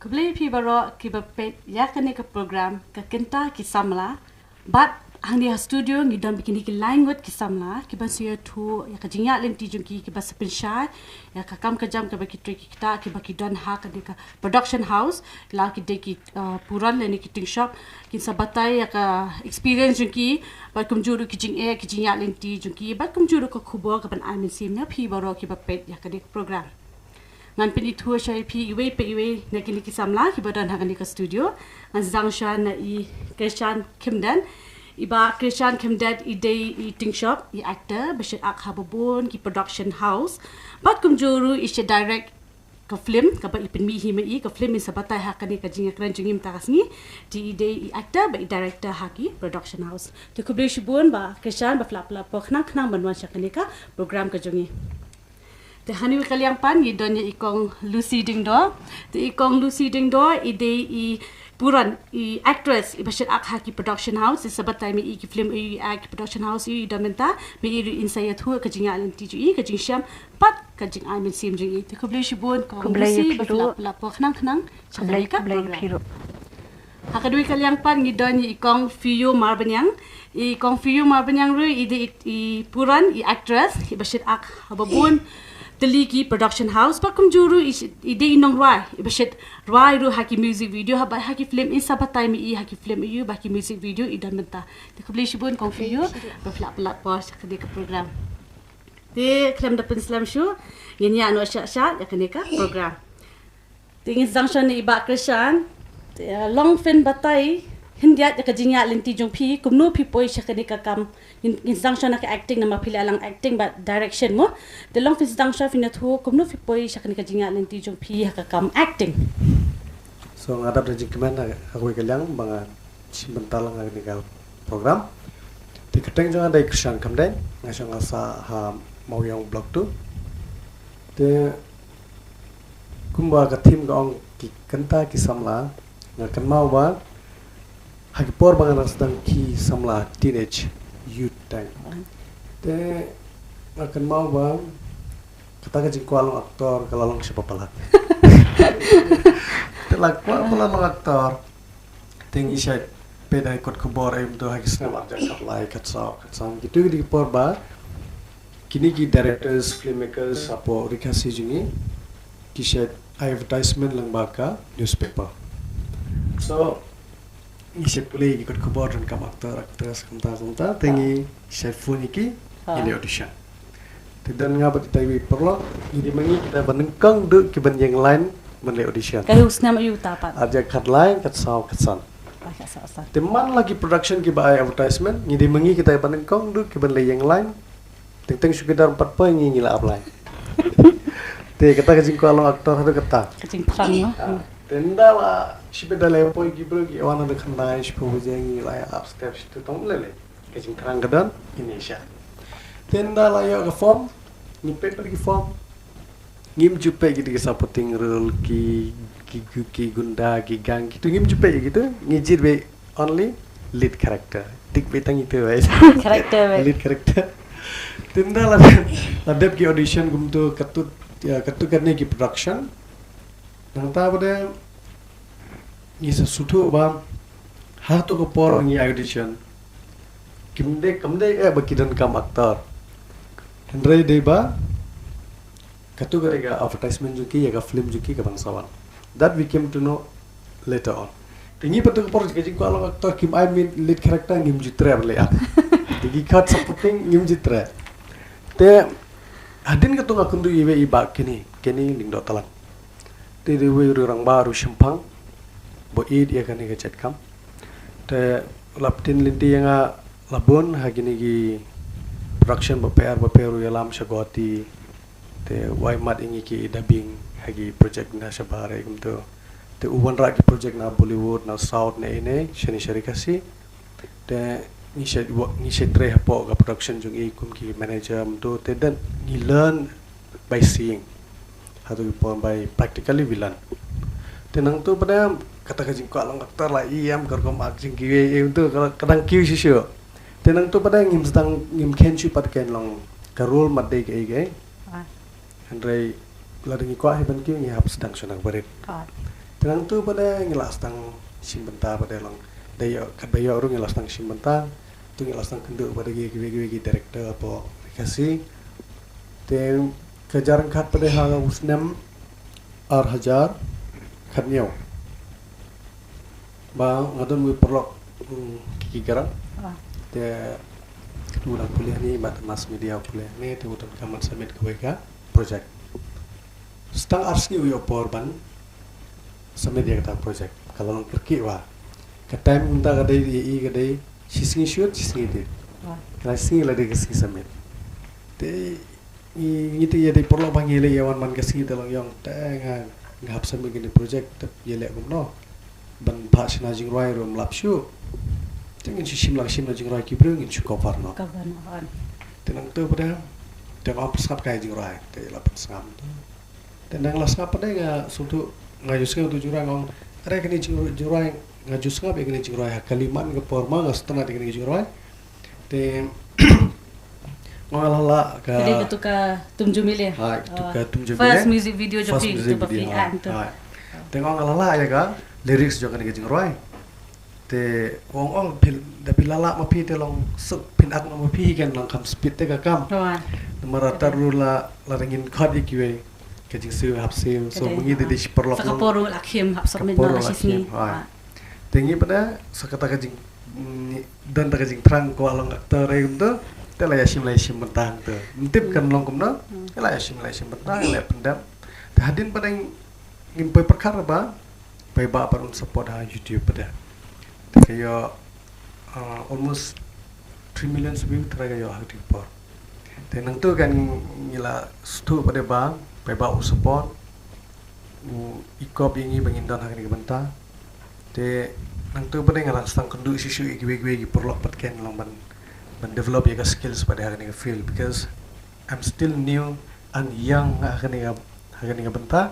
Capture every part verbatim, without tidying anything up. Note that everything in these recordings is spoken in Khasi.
Khublei phi baroh kiba peit ïa kane ka program Ka Kynta Ki Samla. Bad hangne ha studio ngi don bad kine ki lai ngut ki samla kiban sa ïathuh ïa ka jingïaid lynti jong ki, kiba sa pynshai ïa ka kam ka jam kaba ki trei ki ktah, kiba ki don ha kane ka production house, la ki dei ki, uh, puran lane ki ting shop, kin sa batai ïa ka experience jong ki, bad kumjuh ruh ki jingeh ki jingïaid lynti jong ki, bad kumjuh ruh ka khubor kaban ai mynsiem ïa phi baroh kiba peit ïa kane ka program. Ngan pynithuh sha ïa phi iwei pa iwei na kine ki samla kiba don ha kane ka studio. Ngan sdang sha na i Krishan Khymden. I Bah Krishan Khymden i dei i ting shop, i actor ba shait act ha ba bun ki production house. Bad kumjuh ruh i shait direct ka film kaba i pynmih hi ma i, ka film in sa batai ha kane ka jingïakren jong ngi mynta ka sngi. Te i dei i actor bad i director ha ki production house. Te khublei shibun Bah Krishan ba phi la pynlait por khnang khnang ban wan sha kane ka program ka jong ngi. Te ha kane ka liang pat ngi don ïa i Kong Lucy Diengdoh. Te i Kong Lucy Diengdoh i dei i puran, i actress, iba shait act ha ki production house, i sa batai ma i ki film, i act ki production house, i don mynta, ma i ruh in sa ïathuh ka jingïaid lynti jong i, ka jingshem bad ka jingai mynsiem jong i. Te khublei shibun Kong Lucy ba phi la pynlait por khnang khnang sha kane ka program. Ha kane ka liang pat ngi don ïa i Kong Fiu Marbaniang. I Kong Fiu Marbaniang ruh i dei i, i puran, i actress, iba shait act ha ba bun tylli ki production house, bad kumjuh ruh i, i dei i nongrwai, iba shait rwai ruh ha ki music video, ha ba ha ki film, in sa batai ma i ha ki film ïa u, ba ki music video i don mynta. Te khublei shibun Kong Fiu ba phi la pynlait por sha kane ka program. Te khlem da pynslem shuh, ngin ïa noh sha sha ïa kane ka program. Te ngin sdang sha na i Bah Krishan. Te, uh, long phin batai khyndiat ïa ka jingïaid lynti jong phi, kumno phi poi sha kane ka kam. Ngin, ngin sdang sha na ka acting namar phi la lang acting bad direction mo. Te long phin sdang sha phin ïathuh kumno phi poi sha kane ka jingïaid lynti jong phi ha ka kam acting. So nga dap da jingkmen ha kawei ka liang ba nga shim bynta lang ha kane ka program. Te kyrteng jong nga dei Krishan Khymden, nga shong nga sah ha Mawiong Block two. Te kumba ka theme ka ong ki kynta ki samla, nga kynmaw ba ha ki por ba nga dang sdang ki samla, teenage youth time, te nga kynmaw ba kata ka jingkwah long actor ka la long sha palat. Te la kwah palat long actor. Te ngi shait peit ha ki kot khubor, em, to ha ki snem ar hajar khatlai, khatsaw, khatsan. Kitu ki dei ki por ba kine ki directors, filmmakers hapoh ri Khasi jong ngi ki shait ai advertisement lyngba ka newspaper. So ngi shait pule ki kot khubor donkam actor, actress, kumta kumta. Te ngi shait phone ïa ki, ngi leh audition. Te don nga bad kita iwei i paralok, ngi dei ma ngi kita ba nyngkong duh kiban ïeng line ban leh audition. Ka hu snem aiu ta pat? Ar hajar khatlai, khatsaw, khatsan. Te man la ki production kiba ai advertisement, ngi dei ma ngi kita ba nyngkong duh kiban leh ïeng line. Teng teng shu ki dar pat poi ngi, ngi la ap line. Te kata ka jingkwah long actor haduh kata. Ka jingthrang, no? Ah, te ynda la shibit da leh poi ki briew ki wan haduh khyndai shiphew baje, ngi la ïa ap step shitu tang leh leh. Ka jingthrang ka don, ngi ïa sha. Te ynda la ïoh ka form, ngi peit pat ki form. Ngim ju peit ki dei ki supporting role, ki, ki, ki, ki gunda, ki gang, kitu ngim ju peit kitu, ngi jied beit only lead character. Dik beit tang itu beit. Character beit. Lead character. Te ynda la, la dep ki audition kumtu katto, ïa, katto katne ki production. Nangta pat de ngi sa sngewthuh ba ha kato ka por ngi audition, kim dei, kam dei eh ba ki donkam actor. Hynrei dei ba kato ka dei ka advertisement jong ki ïa ka film jong ki kaban sa wan. That we came to know later on. Te ngi pat kato ka por ka jingkwah long actor, kim ai mi lead character, ngim ju treh ban leh ap. Te ki khot supporting ngim ju treh. Te hadien kato nga kynduh ïa iwei i Bah Kenny, Kenny Lyngdoh Talang. Te dei iwei u rangbah ruh shemphang ba ïeit ïa kane ka jait kam. Te la pynlynti ïa nga la bun ha kine ki production bapher bapher, u ïalam sha Guwahati. Te u ai mat ïa ngi ki dubbing ha ki project na shabar kumtu. Te u wanrah ki project na Bollywood, na South, na ine shane sha ri Khasi. Te ngi shait wa-, ngi shait trei hapoh ka production jong i kum ki manager kumtu. Te dang ngi learn by seeing. Hato ki por by practically we learn. Te nangtu pat de kata ka jingkwah long actor la ïa em, ka rukom act jong kiwei kumtu ka, ka dang kiew shisha. Te nangtu pat de ngim sdang, ngim khein shuh pat kein long ka role mat dei kaei kaei. Hynrei lada ngi kwah hi ban kiew, ngi hap sdang shuh na ka barit. Te nangtu pat de ngi la sdang shim bynta pat de long. Da ïoh, katba ïoh ruh ngi la sdang shim bynta. Tu ngi la sdang kynduh pat de ki, ki, ki, ki director hapoh Khasi. Te ka jar ryngkat pat de ha u snem ar hajar khatñiew. Ba nga don uwei u paralok, mm, ki garang. Ah. Te u dang pule hangne, bad mass media u pule hangne, te u donkam ban submit kawei ka project. Sdang ar sngi u ïoh por ban submit ïa kata ka project. Ka la long kyrkieh ba ka time mynta ka dei, ïa i ka dei shi sngi shoot, shi sngi edit. Ah. Ka la shi sngi la dei ka sngi submit. Te ngi, ngi te ïa dei paralok ba ngi leh ïa wan man ka sngi te long ïong te nga, nga hap submit kane ka project te ïa leh kumno. Ban phah shna jingrwai ruh ym lap shuh. Te ngin shu shim la shim la jingrwai ki briew ngin shu cover noh. Cover noh, hooid. Te nangtu pat de te nga ong pynsngap kai jingrwai te la pynsngap tu. Te nang la sngap pat de nga sngewthuh, nga ju sngewthuh jingrwai nga ong, are kane jing-, jingrwai nga ju sngap ïa kane jingrwai ha kaliman ka por ma nga sngewtynnat ïa kane jingrwai. Te nga ong la lah ka. Ka dei katu ka Tum Jong Mile. Ha, katu ka Tum Jong Mile. First music video jong phi, katu ba phi act tu. Ha. Te nga ong la lah ïa ka lyrics jong kane ka jingrwai. Te u ong, ong phi, da phi la lah ma phi te long suk, phin act noh ma phi kan long kham speed te ka kam. Namar ata ruh la, la dang ngin khot ïa kiwei ka jingsiew hap siew. So ma ngi te dei shi paralok. Sa ka por ruh la khim hap submit noh la shi sngi. Te ngi pat de sa kata ka jing, mm, don ta ka jingthrang ko long actor ei kumta. Te la ïa shim, la ïa shim bynta hangta. Ym tip kan long kumno. Te la ïa shim, la ïa shim bynta, la ïa pyndep. Te hadien pat de ngim poi pyrkhat ba paidbah pat un support ha YouTube pat de. Te ka ïoh, uh, almost three million view trai ka ïoh ha kata ka por. Te nangtu kan ngi la sngewthuh pat de ba paidbah u support, u ikop ïa ngi ba ngin don ha kane ka bynta. Te nangtu pat de nga la sdang kynduh shuh shuh ïa kiwei kiwei ki paralok pat ken long ban, ban develop ïa ka skills pat de ha kane ka field because I'm still new and young ha kane ka, ha kane ka bynta.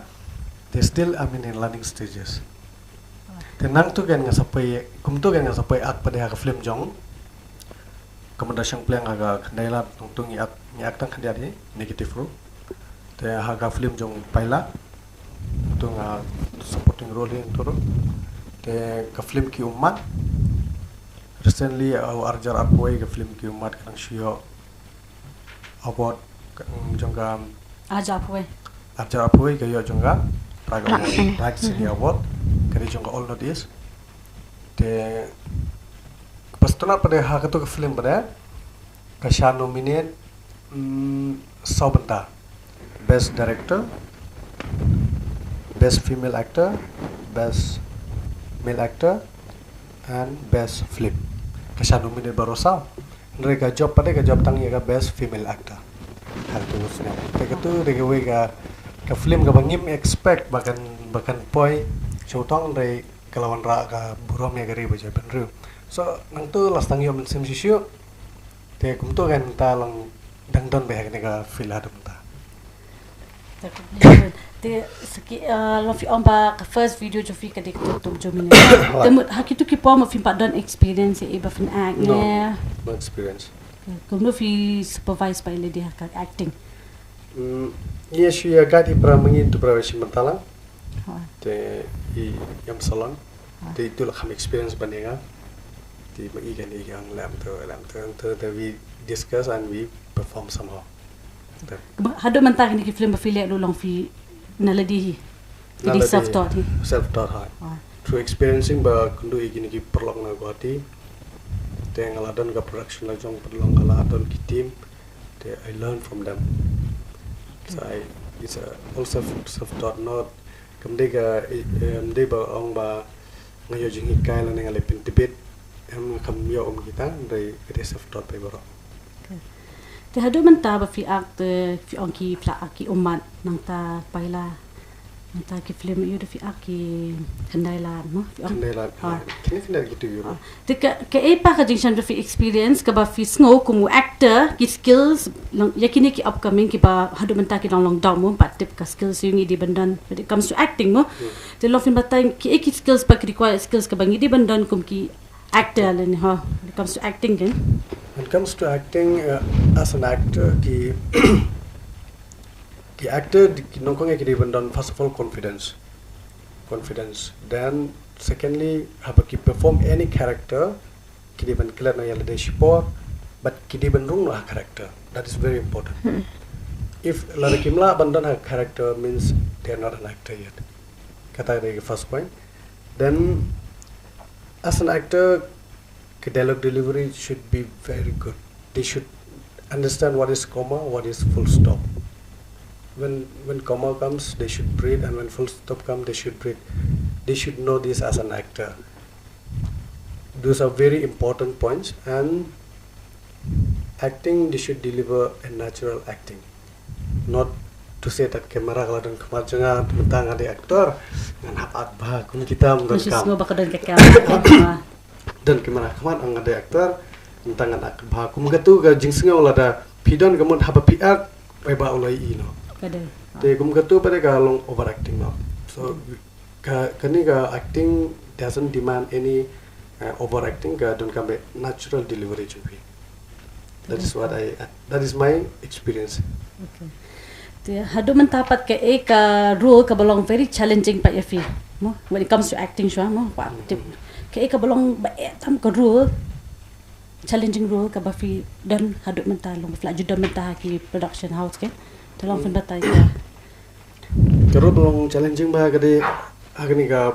Te still I'm in the learning stages. Te nangtu kan nga sa poi, kumtu kan nga sa poi act pat de ha ka film jong Commander Shangpliang ha ka Khyndai Lad, nangtu ngi act, ngi act tang khyndiat hi, negative role. Te ha ka film jong Paila, nangtu nga supporting role hi nangtu ruh. Te ka film Ki Ummat, recently, uh, ar hajar arphew wei ka film Ki Ummat ka dang shu ïoh award ka, mm, jong ka. Ar hajar arphew wei. Ar hajar arphew wei ka ïoh jong ka Prag Award, Prag Cine Award, ka dei jong ka All North East. Te kaba sngewtynnat pat de ha katu ka film pat de ka shah nominate, mm, saw bynta. Best Director, Best Female Actor, Best Male Actor, and Best Film. Ka shah nominate baroh saw. Hynrei ka jop pat de ka jop tang ïa ka Best Female Actor. Ha katu ka snem. Te katu dei kawei ka, ka film kaba ngim expect ba kan, ba kan poi sha u thong, hynrei ka la wanrah ka burom ïa ka ri bad jaitbynriew. So nangtu la sdang ïoh mynsiem shuh shuh. Te kumtu kan mynta long dang don beit ha kane ka field haduh mynta. Te, te sa ki, uh, long phi ong ba ka first video jong phi ka dei ka Tum Jong Mile. Te mut ha kitu ki por ma phim pat don experience ïa i ba phin act ne? No experience. Kumno phi supervise bad i lady ha ka acting? Mm, ngi shu ïa guide hi para ma ngi tu para shi mynta lang. Te i ïam salon. Te itu la kham experience ban ïa nga. Te ma i kan i kan lem tu, lem tu, tu, te we discuss and we perform somehow. Te haduh mynta kine ki film ba phi leh ruh long phi na lade hi. Phi dei self taught hi. Self taught, ha. Through experiencing ba kynduh ïa kine ki paralok na Guwahati. Te nga la don ka production la jong, paralok nga la don ki team. Te I learn from them. So I, it's a all self, self taught, not kam dei ka, eh, em dei ba ong ba nga ïoh jinghikai lane nga leh pyntbit. Em, kam ïoh um kita, hynrei ka dei self taught beit baroh. Te haduh mynta ba phi act, eh, phi ong ki, phi la act Ki Ummat, nangta Paila, nangta ki film ïa u da phi act Ki Khyndai Lad mo, phi ong? Khyndai Lad. Kine Khyndai Lad kitu ïa u. Te ka, kaei pat ka jingshai ba phi experience kaba phi sngew kum u actor, ki skills ïa kine ki upcoming kiba haduh mynta ki long long down mo, pat tip ka skills ïa ngi dei ban don when it comes to acting mo. Te long phin batai kaei ki skills pat, ki required skills kaba ngi dei ban don kum ki actor lane, ha, when it comes to acting kan? When it comes to acting, uh, as an actor, ki, ki actor ki nongkong ïa ki dei ban don first of all confidence. Confidence. Then secondly, haba ki perform any character, ki dei ban klet noh ïa lade shipor, but ki dei ban rung noh ha character. That is very important. If lada kim lah ban don ha character, means they are not an actor yet. Kata dei first point. Then as an actor, the dialogue delivery should be very good. They should understand what is comma, what is full stop. When when comma comes, they should breathe, and when full stop comes, they should breathe. They should know this as an actor. Those are very important points, and acting, they should deliver a natural acting. Not to say that camera ka la don khmat jong nga, mynta nga dei actor, ngan hap act bha kum kita, ym don kam. Sngew ba ka don ka camera. Don camera khmat, nga dei actor, mynta ngan act bha kum katu. Ka jingsngew lada phi don ka mut haba phi act, ba u la ïohi noh. Te kum katu pat ka long overacting noh. So ka, kane ka acting doesn't demand any uh, overacting, ka don kam ba natural delivery jong phi. That is what I, that is my experience. Te haduh mynta pat kaei ka role kaba long very challenging pat ïa phi, mo, when it comes to acting, shuwa mo, pat tip kaei kaba long ba eh tam ka role challenging role kaba phi don haduh mynta, long ba phi la ju don mynta ha ki production house, ke? Te long phin batai ka. Ka role ba long challenging bha ka dei ha kane ka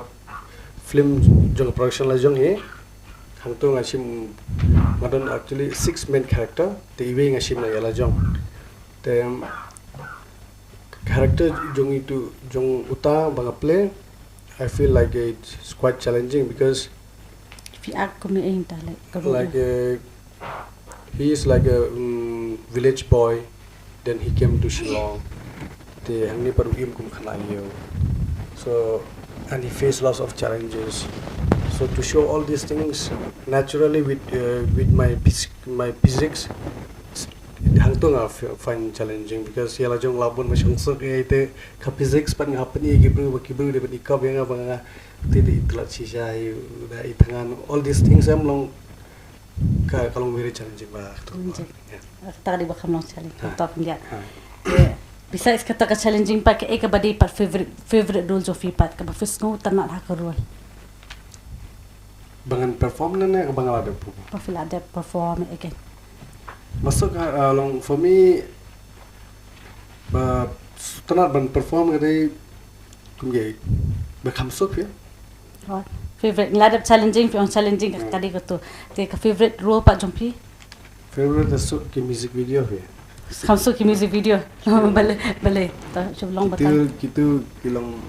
film jong ka production la jong hi. Hangto nga shim, nga don actually six main character, te iwei nga shim na ïa la jong. Te character jong itu, jong uta ba nga play, I feel like it's quite challenging because Phi act kum ïa ing ta, like ka role. Like uh, he is like a um, village boy, then he came to Shillong. Te hangne pat u im kum khynnah ïew. So and he faced lots of challenges. So to show all these things naturally with uh, with my phys- my physics, hangto nga f- find challenging because ïa la jong la bun ma shong suk ïa te ka physics pat nga hap pyni ki briew ba ki briew dei ban i kop ïa nga ba nga te dei i tlot shisha, i da i thngan, all these things em long ka, ka long very challenging ba to. Challenging. Kata ka dei ba kham long challenging. Ha. Top ïa. Besides kata ka challenging pat, kaei kaba dei pat favorite, favorite role jong phi pat kaba phi sngew tynnat ha ka role? Ba ngan perform ne ne kaba nga la dep perform? Ba phi la dep perform again. Masuk uh, long for me ba tynnat ban perform ka dei kum ïa ba kham suk ïa. Favorite, nga la dep challenging, phi ong challenging ka dei kato. Te ka favorite role pat jong phi? Favorite da suk ki music video phi. Kham suk ki music video. Balei, balei. Ta shu long ba ta. Kitu, kitu ki long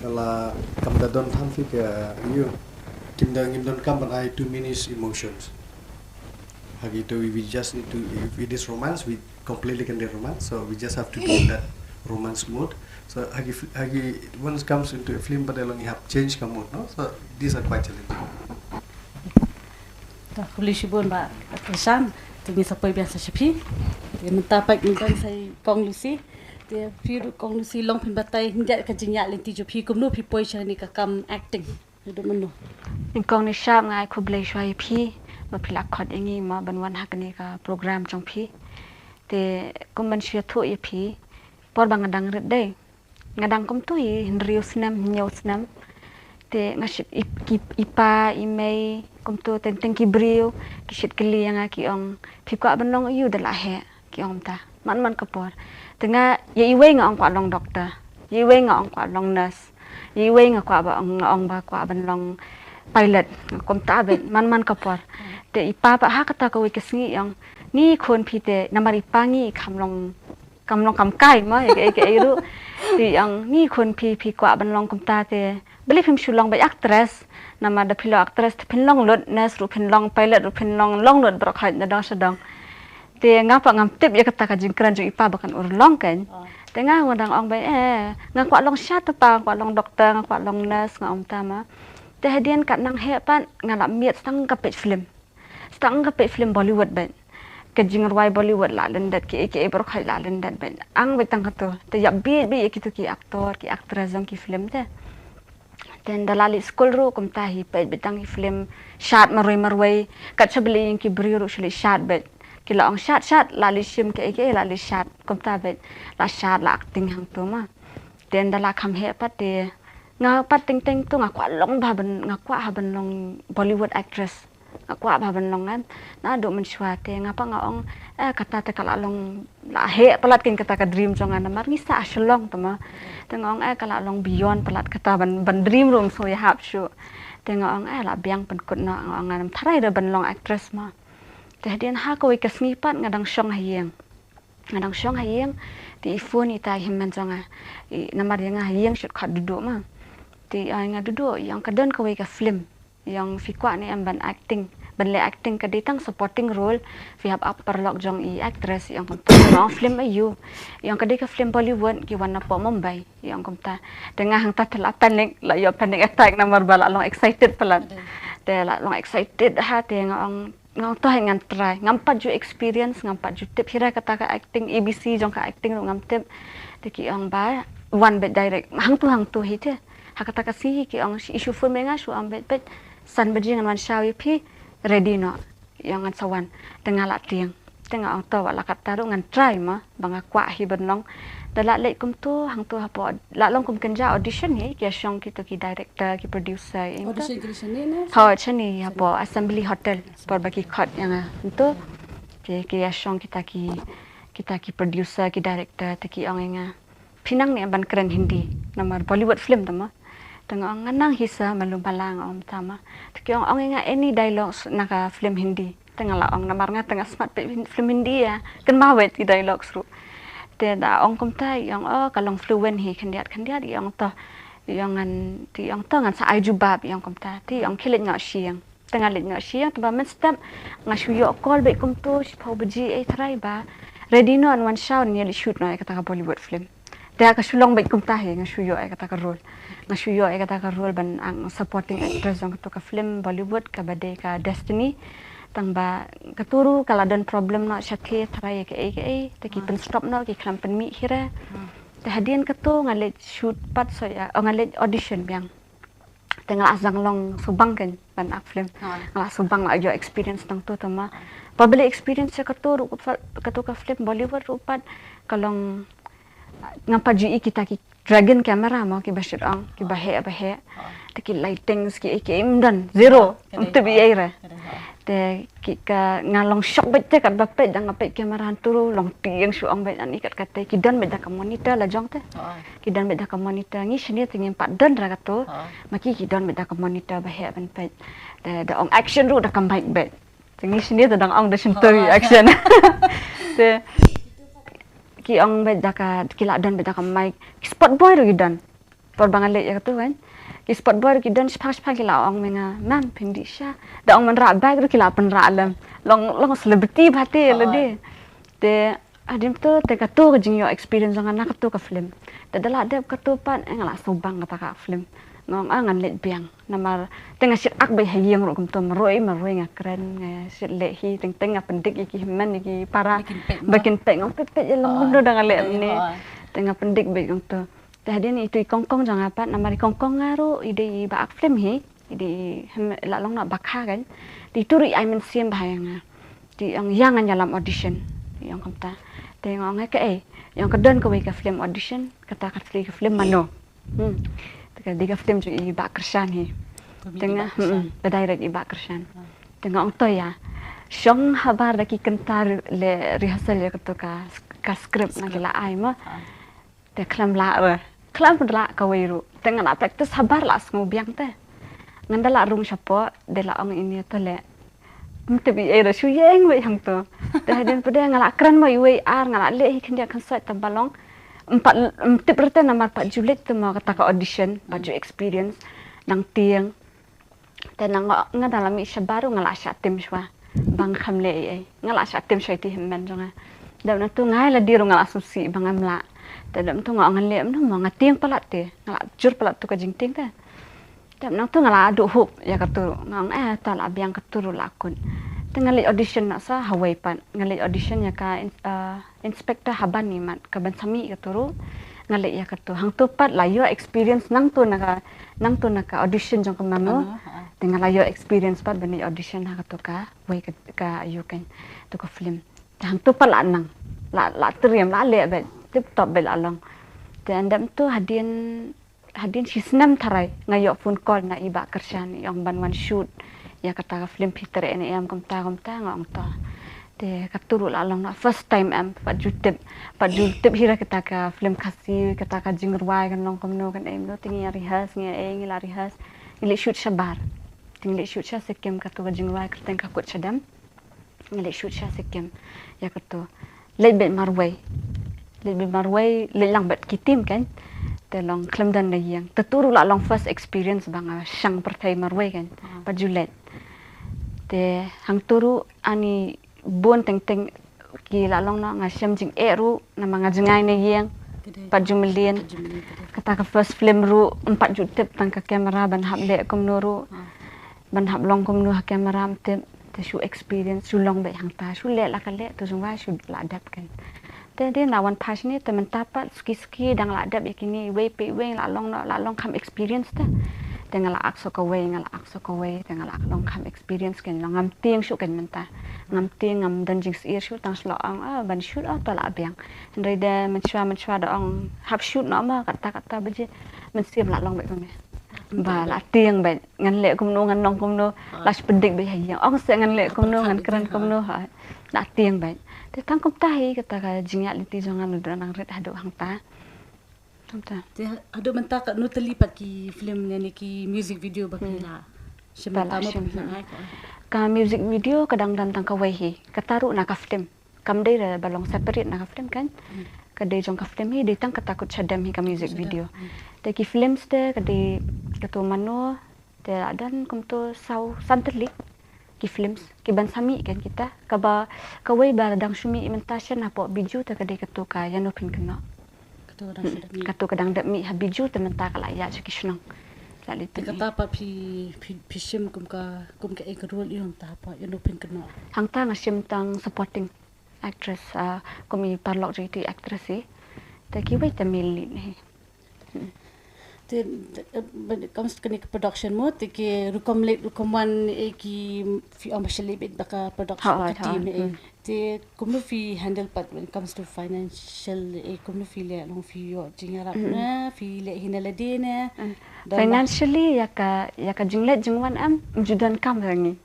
ka la kam da don than phi ka ïa. Kim da, ngim don kam ban ai too many emotions. Ha kitu we just need to, if it is romance, we completely can do romance. So we just have to be in that romance mode. So ha ki, ha ki, once comes into a film, but along you have change ka mood, no? So these are quite challenging. Ta khublei shibun Bah Krishan, te ngin sa poi biang sa sha phi. Te mynta pat ngin don sa i Kong Lucy. Te phi ruh Kong Lucy, long phin batai, ngin ïa ka jingïaid lynti jong phi kumno phi poi sha kane ka kam acting. Ïa dei mynno. Nyngkong nyngshap nga ai khublei shuwa ïa phi ba phi la khot ïa ngi mo ban wan ha kane ka program jong phi. Te kum ban shu ïathuh ïa phi, por ba nga dang rit dei, nga dang kumto hi hynriew snem, hynñiew snem. Te nga shit i, i, i pa i mei kumto, teng teng ki briew ki shit kylli ïa nga ki ong, phi kwah ban long aïu da la heh? Ki ong kumta man man ka por. Te nga, ïa iwei nga ong kwah long doctor, ïa iwei nga ong kwah long nurse, ïa iwei nga kwah ba ong, nga ong ba kwah ban long pilot, kumta beit man man ka por. Te i pa pat ha kata kawei ka sngi i ong, ngi khun phi te, namar i pa ngi i kham long, kham long kham kai mo ïa kaei kaei ruh. Te i ong, ngi khun phi, phi kwah ban long kumta te balei phim shu long beit actress? Namar da phi long actress te phin long lut, nurse ruh phin long, pilot ruh phin long, long lut baroh khoit na dong sha dong. Te nga pat ngam tip ïa kata ka jingkren jong i pa ba kan urlong kan. Te nga, nga dang ong beit, eh, nga kwah long sha te pa, nga kwah long doctor, nga kwah long nurse, nga ong kumta mo. Te hadien katba nang heh pat nga la miet sa tang ka peit film. Sa tang ka peit film Bollywood beit. Ka jingrwai Bollywood la lyndet, kiei kiei baroh khoit la lyndet beit. Ang beit tang kato. Te ïa bit bit ïa kito ki actor ki actress jong ki film te. Te ynda la leit skul ruh kumta hi, peit beit tang ki film shad marwei marwei. Kat shaba leit ïing ki briew ruh shu leit shad beit. Ki la ong shad shad, la leit shim kiei kiei la leit shad. Kumta beit, la shad la acting hangto mo. Te ynda la kham heh pat te Nga pat teng teng tu nga kwah long bha ban, nga kwah ha ban long Bollywood actress. Nga kwah bha ban long em. Naduh mynshuwa te nga pat nga ong, eh, kata te ka la long, la heh palat kein kata ka dream jong nga namar ngi sah ha Shillong te mo. Te nga ong, eh, ka la long beyond palat kata ban, ban dream ruh ym sngew ïahap shuh. Te nga ong, eh, la biang pynkut noh, nga ong ngan ym tharai da ban long actress mo. Te hadien ha kawei ka sngi pat nga dang shong ha ïing. Nga dang shong ha ïing, te i phone ita i hynmen jong nga. I, namar ïa nga ha ïing shu khot duh duh ma. Te i ong ïa nga duh duh, i ong ka don kawei ka film. I ong phi kwah ne em ban acting. Ban leh acting, ka dei tang supporting role, phi hap ap paralok jong i actress, i ong kumta. Nga ong film aiu. I ong ka dei ka film Bollywood, ki wan napoh Mumbai, i ong kumta. Te nga hangta te la panic, la ïoh panic attack namar ba la long excited palat. Te la long excited ha, te nga ong nga ong to hi ngan try. Ngam pat ju experience, ngam pat ju tip hi re kata ka acting, A B C jong ka acting ruh ngam tip. Te ki ong ba wan beit direct. Hangtu hangtu hi te. Ha kata ka sngi hi ki ong i shu phone ma nga shu ong beit beit. San baje ngan wan shaw ïa phi, ready noh. I ong ngan sa wan. Te nga la tieng. Te nga ong to wat la katta ruh ngan try ma. Ba nga kwah hi ban long. Da la leit kumtu, hangtu hapoh, la long kum kynja audition hi, ki ïa shong kito ki director, ki producer, ïa kito. Audition ki shane ne? Hooid, shane hapoh Assembly Hotel, por ba ki khot ïa nga. Kumtu, ki, ki ïa shong kita ki, kita ki producer, ki director, te ki ong ïa nga, phi nang ne ban kren Hindi, namar Bollywood film te mo. Te nga ong nga nang hi sa, malu mala nga ong ta ma. Te ki ong ong ïa nga any dialogues na ka film Hindi. Te nga la ong namar nga te nga smat peit film Hindi ïa. Kynmaw beit ki dialogues ruh. Te da ong kumta i ong oh ka long fluent hi khyndiat khyndiat i ong to. I ong ngan, te i ong to ngan sa ai jubab i ong kumta. Te i ong khie leit noh sha ïing. Te nga leit noh sha ïing te ba mynstep nga shu ïoh call beit kumtu shiphew baje ei trai ba ready noh, yn wan shaw, yn ïa leit shoot noh ïa kata ka Bollywood film. Te ka shu long beit kumta hi, nga shu ïoh ïa kata ka role. Nga shu ïoh ïa kata ka role ban act supporting actress jong katu ka film Bollywood kaba dei ka Destiny. Tang ba katu ruh ka la don problem noh shatei trai ïa kaei kaei, te ki pynstop noh, ki khlem pynmih hi re. Te hadien katu nga leit shoot pat shuh ïa, oh, nga leit audition biang. Te nga la sdang long subang kein ban act film. Nga la subang, la ïoh experience tang tu te ma. Pat ba leit experience ïa katu ruh pat, katu ka film Bollywood ruh pat ka long ngam pat ju i kita ki dragon camera mo, kiba shit ong, kiba heh ba heh. Te ki lightings ki, ki im don zero. Ym tip ei ei re. Te ki ka nga long shock beit te katba peit, da nga peit camera hangtu ruh long tieng shu ong beit ani kat kata. Ki don beit da ka monitor la jong te. Ki don beit da ka monitor, ngi shane te ngim pat don re katu. Ma ki ki don beit da ka monitor ba heh ban peit. Te da ong action ruh da ka mic beit. Te ngi shane te dang ong da shyntur action. Te ki ong beit da ka, ki la don beit da ka mic. Ki spot boy ruh ki don. Por ba nga leit ïa katu kan, ki spot boy ruh ki don, shiphang shiphang ki la ong ma nga, ma'am, phin dih sha. Da ong ban rah bag ruh ki la pynrah lem. Long, long celebrity bha te lade. Te hadien tu te katu ka jingïoh experience jong nga na katu ka film. Te da la dep katu pat, eh, nga la subang kata ka film. Nga ong ah ngan leit biang. Namar te nga shit act beit ha ïing ruh kumtu, marwei marwei nga kren, nga shit leh hi, teng teng nga pyndik ïa ki hynmen ïa ki para. Ba kin peit, nga ong peit peit ïa long kumno da nga leh mynne. Te nga pyndik beit kumtu. Te hadien itu i kongkong jong nga pat, namar i kongkong nga ruh i dei i ba act film hi, i dei i, hmm, la long na ba kha kan. Te itu ruh i ai mynsiem bha ïa nga. Te i ong ïa ngan ïalam audition. I ong kumta. Te nga ong kaei? I ong ka don kawei ka film audition, kata ka trei ka film mano. Hmm. Te ka dei ka film jong i Bah Kyrshan hi. Te nga, hmm, ka direct i Bah Kyrshan. Te nga ong to ïa shong habar da ki kynta, leh rehearsal ïa katu ka, ka script na ki la ai mo. Te khlem lah re. Khlem lah kawei ruh. Te nga la practice habar la sngew biang te. Ngan da la rung shapoh, de la ong ine to leh. Ym tip ei ei re, shu ïeng beit hangto. Te hadien pat de nga la kren mo iwei ar, nga la leh hi khyndiat khynsoit te ba long. Ym pat, ym tip re te namar pat ju leit te mo kata ka audition, pat ju experience. Nang tieng. Te nang nga da la mih shabar ruh nga la shah tim shuwa. Ba nga kham leh ei ei. Nga la shah tim shuwa ïa ki hynmen jong nga. Dep nangtu nga ïa lade ruh nga la sngewsih ba ngam lah. Te dep nangtu nga ong ngan leh kumno mo, nga tieng palat te. Nga la jur palat tu ka jingtieng te. Dep nangtu nga la duh hope ïa katu ruh. Nga ong eh ta la biang katu ruh la kut. Te nga leit audition noh sa hawei pat. Nga leit audition ïa ka in-, eh, Inspector Haban Nemat, ka ban sa mih katu ruh, nga leit ïa katu. Hangtu pat la ïoh experience nangtu na ka, nangtu na ka audition jong ka mano. Te nga la ïoh experience pat ban leit audition ha katu ka, wei ka, ka ïu kan, tu ka film. Te hangtu pat la nang, la, la triem, la leh beit, tip top beit la long. Te ynda myntu hadien hadien shi snem tharai nga ïoh phone call na i Bah Kyrshan, i ong ban wan shoot ïa kata ka film Peter N A M, kumta kumta, nga ong to. Te katu ruh la long na first time em, pat ju tip, pat ju tip hi ruh kata ka film Khasi, kata ka jingrwai kan long kumno kan em no, te ngi ïa rehearse, ngi ïa, eh, ngi la rehearse, ngi leit shoot shabar. Te ngi leit shoot sha Sikkim, katu ka jingrwai kyrteng Ka Kut Shadem. Ngi leit shoot sha Sikkim ïa katu. Leit beit marwei. Leit beit marwei, leit lang beit ki team kan. Te long khlem don na ïing. Te tu ruh la long first experience ba nga shang pyrthei marwei kan. Pat ju leit. Te hangtu ruh ani bun teng teng ki la long noh, nga shem jingeh ruh namar nga jngai na ïing. Pat ju mlien. Kata ka first film ruh ym pat ju tip tang ka camera ban hap leh kumno ruh. Ban hap long kumno ha camera ym tip. Te shu experience, shu long beit hangta, shu leh la ka leh, to jong wa shu la dep kan. Te dei na wan phai shane te mynta pat suki suki dang la dep ïa kine, iwei pa iwei la long noh, la long kham experience te. Te nga la ak sa kawei, nga la ak sa kawei, te nga la long kham experience kan, long ngam tieng shuh kan mynta. Ngam tieng, ngam don jingsyier shuh, tang shu la ong, ah, ban shoot, oh, to la biang. Hynrei de mynshuwa mynshuwa da ong hap shoot noh ma, kata kata baje. Mynsiem la long beit kumne. Ba la tieng beit. Ngan leh kumno, ngan long kumno, la shu pyndik beit ha ïing. Ong se ngan leh kumno, ngan kren kumno, ha. La tieng beit. Te tang kumta hi kata ka jingïaid lynti jong nga, ngan don nang rit haduh hangta. Kumta. Te haduh mynta katno tylli pat ki film ne, ne ki music video ba ki la shim mynta mo? Ka music video ka dang don tang kawei hi. Kata ruh na ka film. Kam dei re ba long separate na ka film kan. Ka dei jong ka film hi, dei tang kata Ka Kut Shadem hi ka music video. Te ki films te ka dei katu mano, te la don kumtu saw san tylli ki films ki ban sa mih kan kita. Kaba kawei ba dang shu mih mynta shen hapoh Bijou te ka dei katu ka Ïano Phin Kynnoh. Katu ka dang dep mih ha Bijou te mynta ka la ïaid sha ki shnong. La leit. Te kata pat phi, phi, phi shim kum ka, kum ka ek role ïa hangta hapoh Ïano Phin Kynnoh? Hangta nga shim tang supporting actress, ah, kum i paralok jong i actress hi. Te kiwei te male lead hi. Te, eh, when it comes to kane ka production mo, te ki rukom leit rukom wan, eh, ki phi ong ba sha leit beit ba ka production, ba ka team, eh. Te kumno phi handle pat when it comes to financial, eh, kumno phi leh, long phi ïoh jingïarap ne, phi leh hi na lade ne? Financially ïa ka, ïa ka jingleit jingwan em, ym ju donkam re ngi.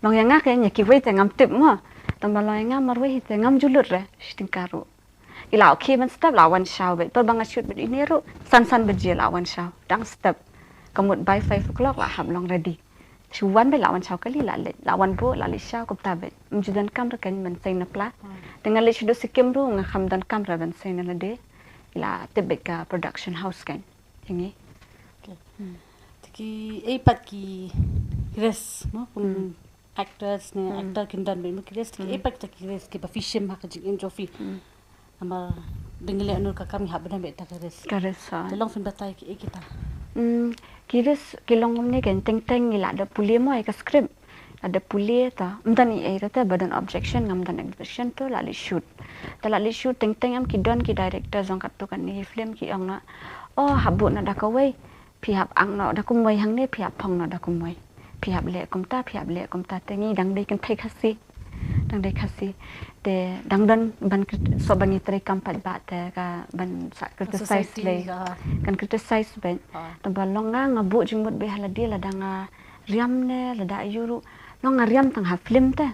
Long ïa nga kein, ïa kiwei te ngam tip mo. Tang ba long ïa nga marwei hi te ngam ju lut re shi tyngka ruh. I la okay ban step, la wan shaw beit. Por ba nga shoot beit ine ruh, san san baje la wan shaw. Dang step. Ka mut by five o'clock la hap long ready. Shu wan beit, la wan shaw kali, la leit. La wan buh, la leit shaw, kumta beit. Ym ju donkam re kein ban sei na pla. Te nga leit sha Sikkim ruh nga kham donkam re ban sei na lade. I la tip beit ka production house kein. Ïa ngi. Okay. Te ki ei pat ki risk mo, kum actors ne actor kin don beit mo ki risk, te ki ei pat kita ki risk kiba phi shim ha ka jingim jong phi? Namar dang ngi leh noh ka kam ngi hap ban don beit ta ka risk. Ka risk, ha. Te long phin batai ki ei kita? Ki risk ki long kumne kein, teng teng ngi la da pule mo ïa ka script. La da pule ta, ym don ei ei ta, ba don objection, ngam don objection, to la leit shoot. Ta la leit shoot, teng teng em ki don ki director jong katto katne film ki ong nga, oh, hap buh noh da kawei, phi hap ang noh da kumwei hangne, phi hap phong noh da kumwei. Phi hap leh kumta, phi hap leh kumta, te ngi dang dei kynthei Khasi. Dang dei Khasi. Te dang don ban krit-, so ban ngi trei kam pat ba te ka ban sa criticize lei. Kan criticize beit. Te ba long nga, nga buh jingmut beit ha lade, lada nga riam ne, lada aïu ruh, long nga riam tang ha film te.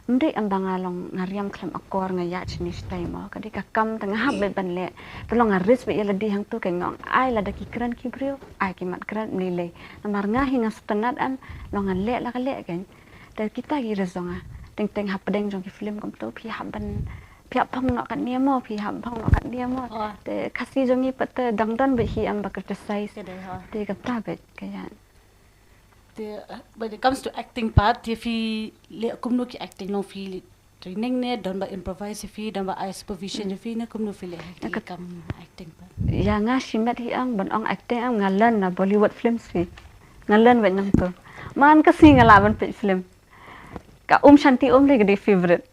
Ym dei em ba nga long nga riam khlem akor, nga ïaid shane shatai mo. Ka dei ka kam te nga hap beit ban leh. Te long nga risk beit ïa lade hangto, kein nga ong ai lada ki kren ki briew, ai ki mat kren, ym lei lei. Namar nga hi nga sngewtynnat em, long nga leh la ka leh kein. Te kita ki risk jong nga. Teng teng hapdeng jong ki film kumto phi hap ban, phi hap phong noh katne mo, phi hap phong noh katne mo. Te Khasi jong ngi pat te dang don beit hi em ba criticize. Te kata beit ka ïa. Te, uh, when it comes to acting part, te phi leh kumno ki acting, long phi leh training ne, don ba improvise phi, don ba ai supervision phi ne, kumno phi leh ki kam acting part? Ïa nga shimet hi ong ban ong acting em, nga learn na Bollywood films phi. Nga learn beit nangto. Man ka sngi nga lah ban peit film. Ka Om Shanti Om lei ka dei favorite.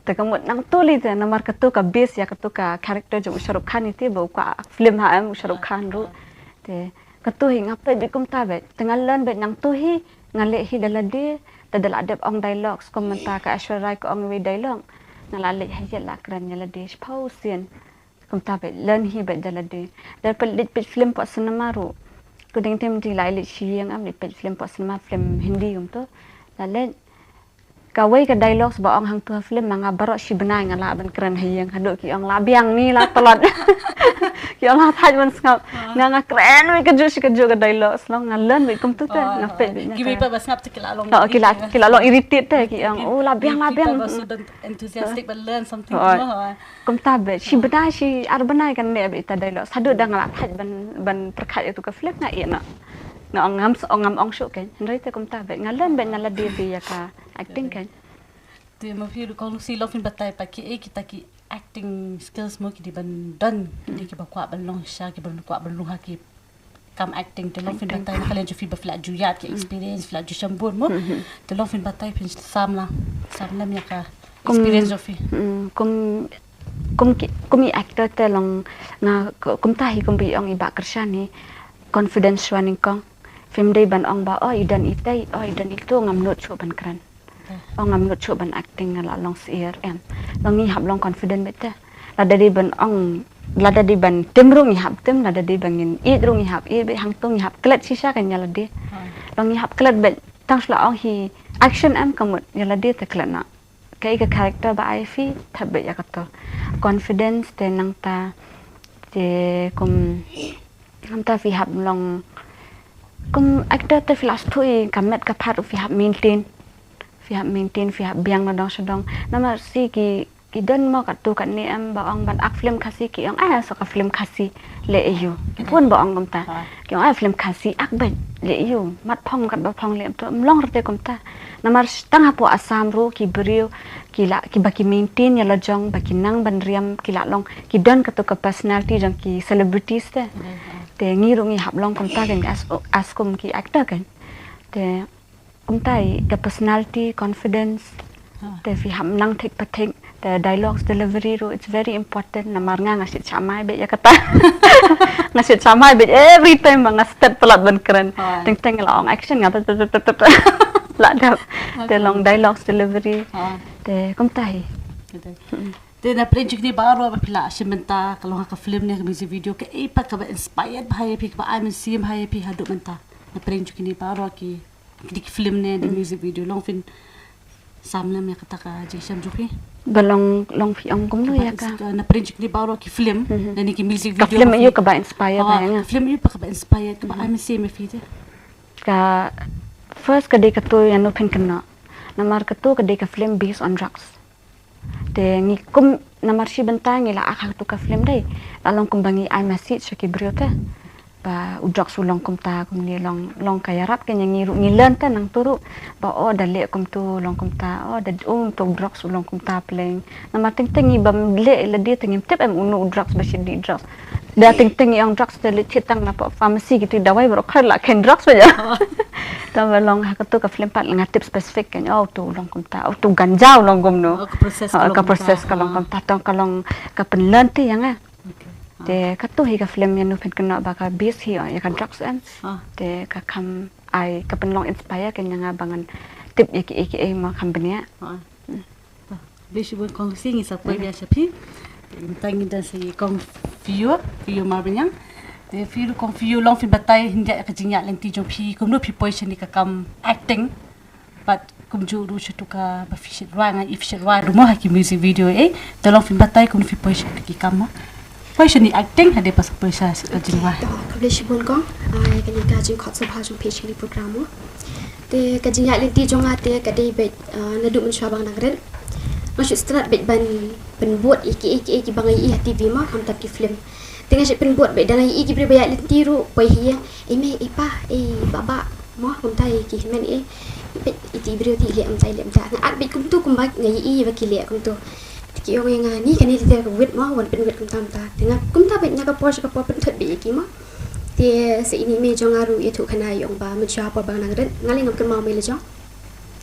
Te ka mut nangto lei te, namar kato ka base ïa kato ka character jong u Shah Rukh Khan ïa te, ba u kwah film ha em u Shah Rukh Khan ruh. Te kato hi nga peit beit kumta beit. Te nga learn beit nangto hi, nga leh hi da lade, te da la dep ong dialogues, kum mynta ka Aishwarya Rai ka ong iwei dialogue. Nga la leit ha ïa la kren ïa lade shiphew sien. Kumta bad learn hi bad da lade. Da peit leit peit film hapoh cinema ruh. Ko dang tem ti lai leit sha ïing, am leit peit film hapoh cinema, film Hindi kumto. La leit kawei ka dialogues ba ong hangto ha film ma nga baroh shi bnai nga lah ban kren ha ïing, haduh ki ong la biang ni la tlot. Ki ong la thait ban sngap. Nga nga kren wei kajuh shi kajuh ka dialogues, long nga learn bad kumto te, nga peit bad nga kren. Ki wei pat ba sngap te ki la long irritated te, ki ong oh la biang, la biang. Enthusiastic ba learn something. Kumta bad shi bnai shi ar bnai kan ne bad ita dialogues. Haduh da nga la thait ban, ban pyrkhat ïa tu ka film nga ïeh noh. Nga ong ngam, ong ngam ong shuh kan. Hynrei te kumta bad nga learn bad nga lade ïa ka acting kan. Te ma phi ruh Kong Lucy, long phin batai pat kiei kita ki acting skills mo ki dei ban don, ki dei kiba kwah ban long sha, kiba kwah ban long ha ki kam acting, te long phin batai na ka liang jong phi ba phi la ju ïaid ki experience, phi la ju shim bun mo. Te long phin batai, phin sam la, sam lem ïa ka experience jong phi. Kum, kum ki, kum i actor te long nga, kumta hi kumba i ong i Bah Kyrshan hi, confidence shuwa nyngkong. Phim dei ban ong ba oh i don itei, oh i don itu, ngam nud shuh ban kren. Oh ngam nud shuh ban acting, nga la long syiar, em. Long ngi hap long confident beit te. Lada dei ban ong, lada dei ban tim ruh ngi hap tim, lada dei ban ngin ïeit ruh ngi hap ïeit beit, hangto ngi hap klet shisha kan ïa lade. Long ngi hap klet beit, tang shu la ong hi action em, ka mut ïa lade te klet noh. Kaei ka character ba ai phi, thep beit ïa kato. Confidence te nangta, te kum, nangta phi hap long kum actor te phi la sdang ïa ka met ka phad ruh phi hap maintain. Phi hap maintain, phi hap biang na dong sha dong. Namar shi ki, ki don mo katto katne em ba ong ban ak film Khasi, ki ong ah sa ka film Khasi leh aiu. Ki bun ba ong kumta. Ki ong ah film Khasi ak beit leh aiu. Mat phong kat ba phong leh em, to em long rte kumta. Namar tang hapoh Assam ruh ki briew ki la, kiba ki maintain ïa la jong, ba ki nang ban riam, ki la long, ki don kato ka personality jong ki celebrities te. Te ngi ruh ngi hap long kumta kan, as, as kum ki actor kan. Te kumta i ka personality, confidence. Te phi hap nang thik pa thik. Te dialogues delivery ruh, it's very important. Namar nga nga shit shamai beit ïa kata. Nga shit shamai beit every time ba nga step palat ban kren. Teng teng la ong action nga la dep. Te long dialogues delivery. Te kumta hi. Te na pdeng jong kine baroh ba phi la shim mynta, ka long ha ka film ne ka music video, kaei pat kaba inspired bha ïa phi, kaba ai mynsiem bha ïa phi haduh mynta? Na pdeng jong kine baroh ki, ki film ne, ki music video, long phin sam lem ïa kata ka jingshem jong phi. Ba long, long phi ong kumno ïa ka? Na pdeng jong kine baroh ki film ne ki music video, ka film aiu kaba inspired bha ïa nga? Ka film aiu pat kaba inspired, kaba ai mynsiem ïa phi te? Ka first ka dei kato Ïano Phin Kynnoh. Namar kato ka dei ka film based on drugs. Te ngi kum namar shi bynta ngi la ak ha kato ka film dei, la long kumba ngi ai message sha ki briew te ba u drugs u long kumta, kumne long, long ka ïarap, kane ngi ruh ngi learn te nangto ruh ba oh da leh kumto long kumta, oh da um to drugs u long kumta pleng. Namar teng teng ngi bym leh lade te ngim tip em uno u drugs ba shit dih drugs. Da teng teng ngi ong drugs te leit thied tang na pharmacy, kito ki dawai baroh kren la khein drugs ba ïa. Tang ba long ha kato ka film pat la nga tip specific kan, oh to long kumta, oh to ganja u long kumno. Ka process ka long kumta, tang ka long ka pynlearn te ïa nga. Te kato hi ka film Ïano Phin Kynnoh ba ka base hi ïa ka drugs em. Te ka kham ai, ka pynlong inspire kan ïa nga ba ngan tip ïa kiei kiei ma kham bniah. Khublei shibun Kong Lucy, ngi sa poi biang sha phi. Te mynta ngin don sa i Kong Fiu, Fiu Marbaniang. Te Fiu, Kong Fiu, long phin batai hynrei ka jingïaid lynti jong phi, kumno phi poi shane ka kam acting. Bad kumjuh ruh sha tu kaba phi shit rwai, nga i phi shit rwai ruh mo ha ki music video eh. Te long phin batai kumno phi poi sha ki kam mo. Poi shane acting, hadien ba sa poi sha ka jingrwai. Khublei shibun Kong, ïa kane ka jingkhot sngewbha jong phi sha kane program mo. Te ka jingïaid lynti jong nga te ka dei beit naduh mynshuwa ba nga dang rit. Nga shu start beit ban pynbud ïa kiei kiei kiba nga ïohi ha TV mo, khamtam ki film. Te nga shu pynbud beit, da nga ïohi ki briew ba ïaid lynti ruh, poi hi ïa, ei mei, ei pa, ei baba mo, kumta ïa ki hynmen eh. Beit ïa ki briew te i leh kumta, i leh kumta. Nga at beit kumto kumba nga ïohi ba ki leh kumto. Te ki ong ïa nga ni kane te ka wit mo, wan pynwit kumta kumta. Te nga kumta beit na ka por sha ka por pynthut beit ïa ki mo. Te sa ine i mei jong nga ruh ïathuh khana, i ong ba mynshuwa por ba nga dang rit nga lei ngam kynmaw mei la jong.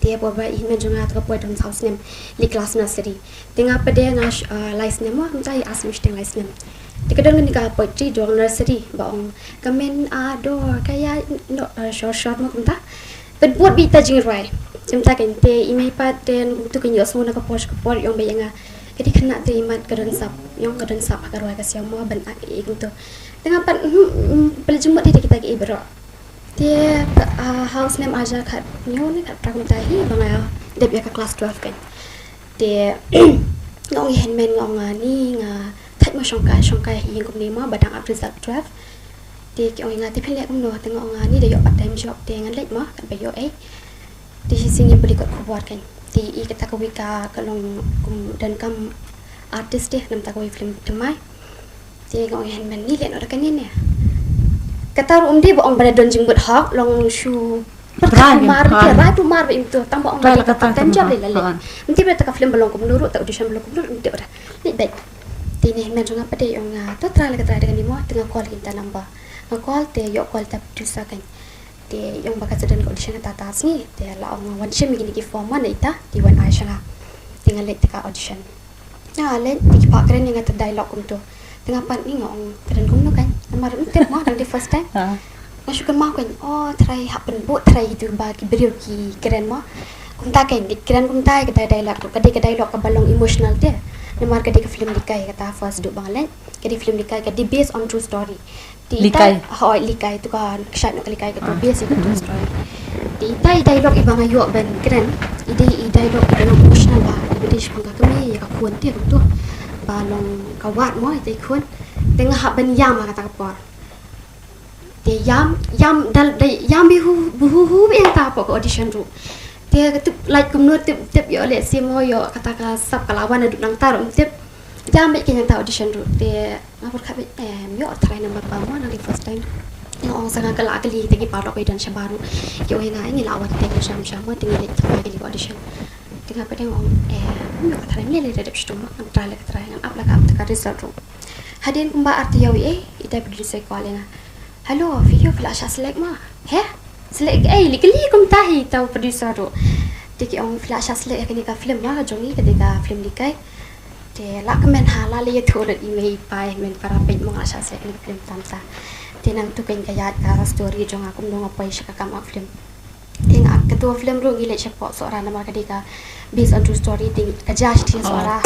Te por ba i hynmen jong nga te ka poi don saw snem, leit klas nursery. Te nga pat de nga lai snem mo, kumta i ask me shu teng lai snem. Te ka don kane ka poetry jong nursery ba ong ka men a dor ka ïa no shor shor mo kumta. Pynbud beit ïa ka jingrwai. Kumta kan te i mei pat te kumto kan ïohsngew na ka por sha ka por, i ong beit ïa nga Te khynnah te imat ka don sap, ïong ka don sap ha ka rwai ka siaw mo ban ak i kumto. Te nga pat, hmm, hmm, pynleit jingmut hi te kita ki i baroh. Te, ah, ha u snem ar hajar khathynñiew ne khatphra kumta hi ba nga dep ïa ka class twelve kan. Te nga ong ïa hynmen, nga ong ani nga thait mo shongkai shongkai hi ïing kumne mo ba dang ap result twelve. Te ki ong ïa nga te phin leh kumno, te nga ong ani da ïoh part time job te ngan leit mo, kat ba ïoh ei. Te shisien ngim pule kot khubor kan. Te i kata ka wei ka ka long kum donkam artist te, namar kata ka wei film thymmai. Te nga ong ïa hynmen ni leh noh da kane ne. Kata ruh ym dei ba ong ba da don jingmut hok, long shu pyrkhat pyrmar te, rai pyrmar ba im to, tang ba ong ba dei ka part time job lei la leh. Ym tip ba da ka film ba long kumno ruh, ta audition ba long kumno ruh, ym tip ba da. Leit beit. Te ne hynmen jong nga pat de ong nga to try la ka try da kane mo, te nga call ïa ita number. Nga call te ïoh call ita producer kan. Te ïong ba ka sdang ka audition kata ta sngi, te la ong wan shim ïa kine ki form mo na ita, te wan ai sha nga. Te nga leit te ka audition. Nga leit te ki phah kren ïa nga ta dialogue kumto. Te nga pat ni nga ong kren kumno kan. Namar ym tip mo dang dei first time. Nga shu kynmaw kan, oh tharai hap pynbud tharai itu ba ki briew ki kren mo. Kumta kan, ki kren kumta ïa ka dialogue ruh. Ka dei ka dialogue kaba long emotional te. Namar ka dei ka film Likai kata first duh ba nga leit. Ka dei film Likai, ka dei based on true story. Te ita, Likai. Hooid, Likai tu ka kshaid noh ka Likai ka tu, ah, base ïa ka true story. Te ita i dialogue iba nga ïoh ban kren, i dei i dialogue iba long emotional ba, iba dei shaphang ka kmie ïa ka khun te kumto. Ba long ka wad mo ita i khun. Te nga hap ban ïam ha kata ka por. Te ïam, ïam dal dei ïam bihu, bihu hu ïa kata hapoh ka audition ruh. Te ka tip lait kumno tip, tip ïoh lehse mo ïoh kata ka sap ka la wan naduh nangta ruh ym tip. Ïam beit kein ïa kata audition ruh. Te nga pyrkhat beit, em, ïoh try number ba mo, nang dei first time. Nga ong sa nga kylla kylli te ki paralok ba i don shabar ruh. Ki ong ïa nga ngi la wan te ngi sham sham mo te ngi leit try kylli ka audition. Te nga pat nga ong, em, ïoh try, ngi leit dep shitom mo, ngan try leh ka try, ngan ap la ka ap te ka result ruh. Hadien kumba ar taïew ei, ita i producer i call ïa nga. Hello, phi ïoh, phi la shah select mo? He? Select ei, lei kylli kumta hi ita u producer ruh. Te ki ong phi la shah select ïa kane ka film mo, ka jong ngi ka dei ka film Likai. Te la kmen ha la lei ïathuh lut i mei i pa i hynmen para peit mo nga la shah select ïa kane ka film tam ta. Te nangtu kein ka ïaid ka story jong nga kumno nga poi sha ka kam act film. Te nga act katu film ruh ngi leit shapoh Sohra namar ka dei ka based on true story te ka jia shathie Sohra.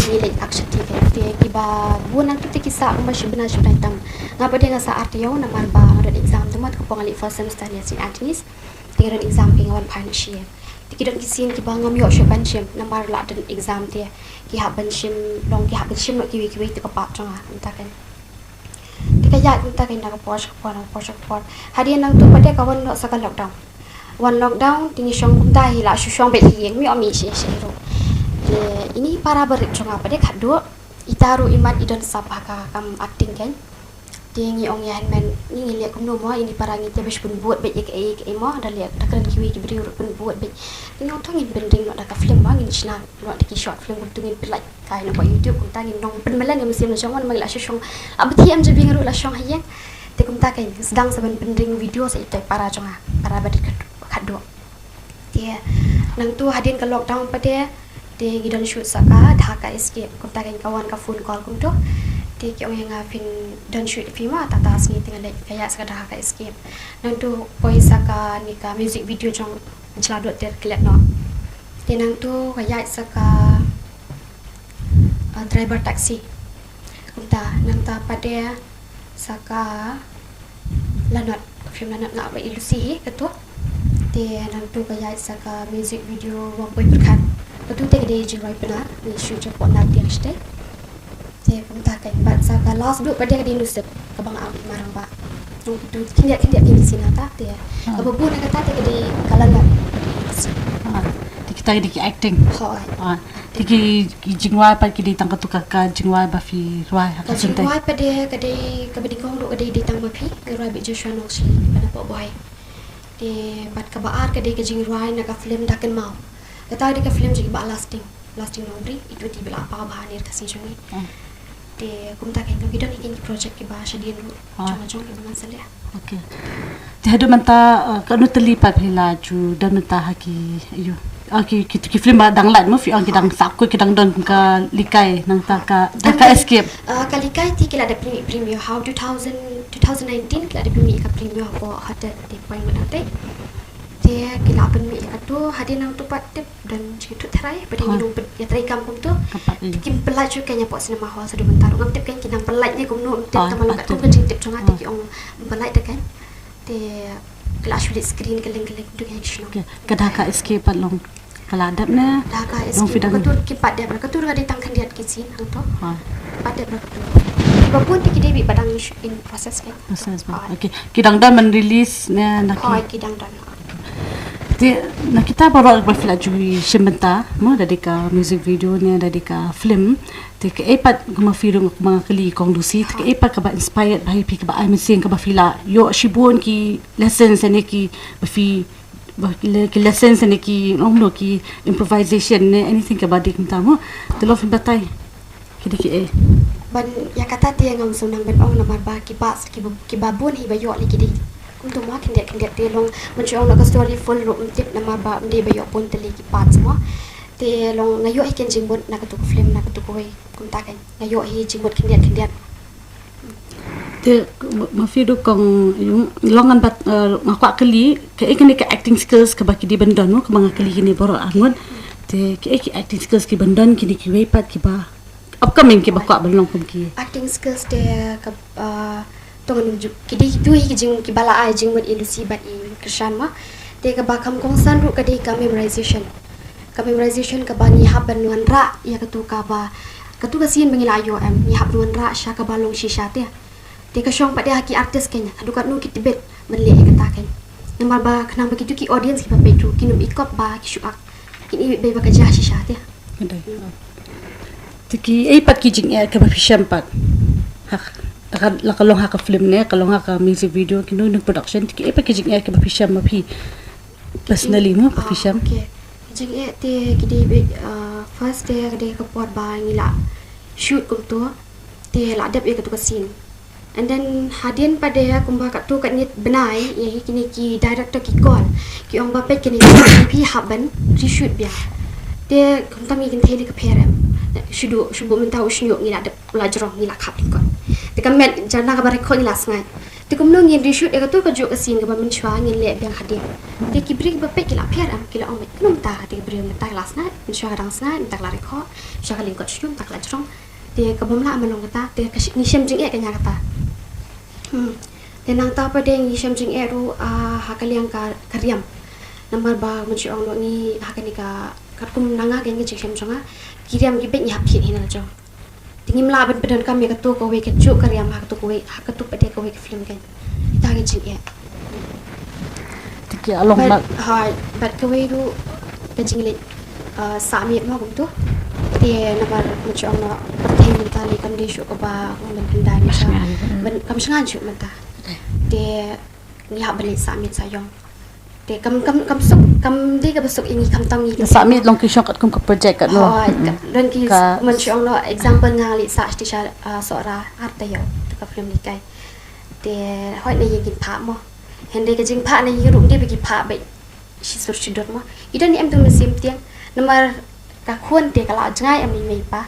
Ngi leit act shathie kein te kiba bun nangtu te ki sah kumba shi bnai shi bnai tam. Nga pat de nga sah ar taïew namar ba nga don exam te mo te kpoh nga leit first semester ïa Saint Anthony's. Te nga don exam kein nga wan phai noh shi ïing. Te ki don ki scene kiba ngam ïoh shuh ban shim namar la don exam te ki hap ban shim long ki hap ban shim noh kiwei kiwei te ka part jong nga kumta kein. Te ka ïaid kumta kein na ka por sha ka por na ka por sha ka por. Hadien nangtu pat de ka wan noh sa ka lockdown. Wan lockdown te ngi shong kumta hi la shu shong beit hi ïing, ym ïoh mih sha sha ruh. Te ine i para barit jong nga pat de khatduh ita ruh imat i don sap ha ka kam acting kein. Te ngi ong ïa hynmen ngi, ngi leh kumno mo, ine i para ngi te ba shu pynbud beit ïa kaei kaei mo, da leh da kren kiwei ki briew ruh pynbud beit. Te ngi ong to ngin pynring noh da ka film mo, ngin shna noh da ki short film kumto ngin pynlait kai na ka YouTube, kumta ngin nong pynmlien ïa mynsiem la jong wan ma ngi la shu shong. La ba thiah em jabieng ruh la shong ha ïing. Te kumta kein sdang sa ban pynring video sa ita i para jong nga, para ba dei khatduh. Te nangtu hadien ka lockdown pat de te ngi don shoot sa ka Dhaka Escape, kumta kein ka wan ka phone call kumto. Te ki ong ïa nga phin don shoot phi ma, ta ta sngi te nga leit ka ïaid sa ka Dhaka Escape. Nangtu poi sa kane ka music video jong Jla Dot Ter Klet Noh. Te nangtu ka ïaid sa ka, ah, driver taxi. Kumta nangta pat de sa ka Lanot, film Lanot nga ba i Lucy hi katu. Te nangtu ka ïaid sa ka music video Wang Poi Pyrkhat. Katu te ka dei jingrwai Pnar, ngi shoot shapoh Nartiang shatei. Te kumta kein bad sa ka last duh pat de ka dei Nusip kaba nga act i Marang Bah. Nang katu khyndiat khyndiat kein ki scene nangta te kaba bun na kata te ka dei ka Lanot. Ah, te kita ki dei ki acting. Hooid. Ah, te ki, ki jingrwai pat ki dei tang katu ka, ka jingrwai ba phi rwai ha ka jingtei. Ka jingrwai pat de ka dei kaba nyngkong ruh ka dei, dei tang ma phi, ngi rwai bad Joshua Nongshli, bad Apoh Boy. Te bad kaba ar ka dei ka jingrwai na ka film Da Kynmaw. Kata ka dei ka film jong i Bah Lasting, Lasting Nongbri, itu te ba la paw bha ha ner ka sngi jong ngi. Hmm. Te kumta kein ki don hi kein ki project kiba shadien ruh jong la jong kiba ngan sa leh. Okay. Te haduh mynta, eh, katno tylli pat phi la ju don mynta ha ki, ïoh, ah, ki, ki, ki film ba dang lait mo phi ong ki dang sah ko ki dang don ka Likai nangta ka, ka Escape. Ah, ka Likai te ki la dep premiere, premiere ha u two thousand, two thousand nineteen ki la dep premiere ka premiere hapoh hotel te poi ngut nangta. Te ki la pynmih ïa katu, hadien nangtu pat tip don jingtut tharai, ba dei ngi nang pyn-, ïa trai kam kumtu. Kim pynlait shuh kein hapoh cinema hall sa du mynta ruh. Ngam tip kein ki nang pynlait ne kumno, ngam tip, tang ma long katkum ka jingtip jong nga te ki ong pynlait da kein. Te ki la shu leit screen kylleng kylleng, du kein shnong. Ka Dhaka S K pat long ka la dep ne? Dhaka S K, ka tur kim pat dep, ka tur ka dei tang khyndiat ki scene hangto. Kim pat dep ka tur. Ba bun te ki dei beit ba dang in process kein. Process ba. Okay. Ki dang don ban release ne na ki? Hooid, ki dang don. Te na kita baroh ba phi la ju shim bynta mo, da dei ka music video ne da dei ka film. Te kaei pat, kumba phi ruh kumba nga kylli kong Lucy, te kaei pat kaba inspired ba ïa phi, kaba ai mynsiem, kaba phi la ïoh shibun ki lessons ne ki, ba phi, ba ki le-, ki lessons ne ki, ong no, ki improvisation ne anything kaba dei kumta mo. Te long phin batai. Ki dei kiei? Ban ïa kata te ngam sngewbha ban ong namar ba ki parts kiba, kiba bun hi ba ïoh lei ki dei kumtu mo, khyndiat khyndiat te long, ban shu ong na ka story full ruh ym tip namar ba ym dei ba ïoh bun tylli ki parts mo. Te long nga ïoh hi kein jingmut na katu ka film, na katu kawei kumta kein. Nga ïoh hi jingmut khyndiat khyndiat. Te ma phi ruh kong Yung, long ngan bat, eh, nga kwah kylli kaei kane ka acting skills kaba ki dei ban don mo, kaba nga kylli kine baroh arngut. Te kaei ki acting skills ki ban don kine kiwei pat kiba upcoming kiba kwah ban long kum ki? Acting skills te ka, ah, to ngan ju, ki dei tu hi ki jing, kiba la ai jingmut ïa Lucy bad ïa Krishan mo. Te kaba kham kongsan ruh ka dei ka memorization. Ka memorization kaba ngi hap ban wanrah ïa katu kaba, katu ka scene ba ngi la ïoh em, ngi hap ban wanrah sha kaba long shisha te. Te ka shong pat de ha ki artist kein, haduh katno ki tbit ban leh ïa kata kein. Namar ba khnang ba kitu ki audience kiba peit ruh kin ym ikop ba ki shu ak, kin i beit ba ka jia shisha te. Ka dei. Te kiei pat ki jingeh kiba phi shem pat? Ha, la ka, la ka long ha ka film ne, ka long ha ka music video, kino kino production, te kiei pat ki jingeh kiba phi shem ma phi personally mo, ba phi shem? Ah, okay. Ki jingeh te ki dei beit, ah, first te ka dei ka por ba ngi la shoot kumtu, te la dep ïa katu ka scene. And then hadien pat de kumba katto katne bnai, ïa hi kine ki director ki call, ki ong ba peit kine ki phi hap ban reshoot biang. Te kumta ngi kynthei lei ka pher em. Shu duh, shu buh mynta u shñiuh ngi la dep, u la jrong, ngi la khap lyngkot. Te ka met jar na kaba record ngi la sngaid. Te kumno ngin reshoot ïa kato kajuh ka scene kaba mynshuwa ngin leh biang hadien. Te ki briew kiba peit ki la pher em, ki la ong beit kumno mynta, te ki briew mynta ki la sngaid, mynshuwa ka dang sngaid, mynta ka la record, mynshuwa ka lyngkot shñiuh, mynta ka la jrong. Te kaba ym lah ban long kata, te ka shi-, ngi shem jingeh kane kata. Hmm. Te nangta pat de ngi shem jingeh ruh, ah, ha ka liang ka, ka riam. Namar ba mynshuwa ong ruh ngi ha kane ka, katkum na nga ka jingshem jong nga, ki riam ki beit ngi hap thied hi na la jong. Te ngim lah ban pyndonkam ïa kato kawei kajuh ka riam ha kato kawei, ha kato pat de kawei ka film kein. Kita ki jingeh. Te ki along bad, bad, hooid, bad kawei ruh ka jingleit, ah, sah miet mo kumto. Te namar mynta ong noh pyrthei mynta lei kam dei shuh kaba ong ban pyndait, ban, kam shngaiñ shuh mynta. Te ngi hap ban leit sah miet sah ïong. Te kam, kam, kam suk, kam dei kaba suk ïa ngi khamtam ngi. Sah miet long ki shong katkum ka project katno. Hooid, ka, don ki, mynta ong noh example nga leit sah shisha, ah, Sohra ar taïew, ka film Likai. Te hooid na ïing kin phah mo. Hynrei ka jingphah na ïing ruh ym dei ba ki phah beit shisur shidur mo. Ki don ne em tu mynsiem tieng. Namar ka khun te ka la jngai em ïa i mei i pa.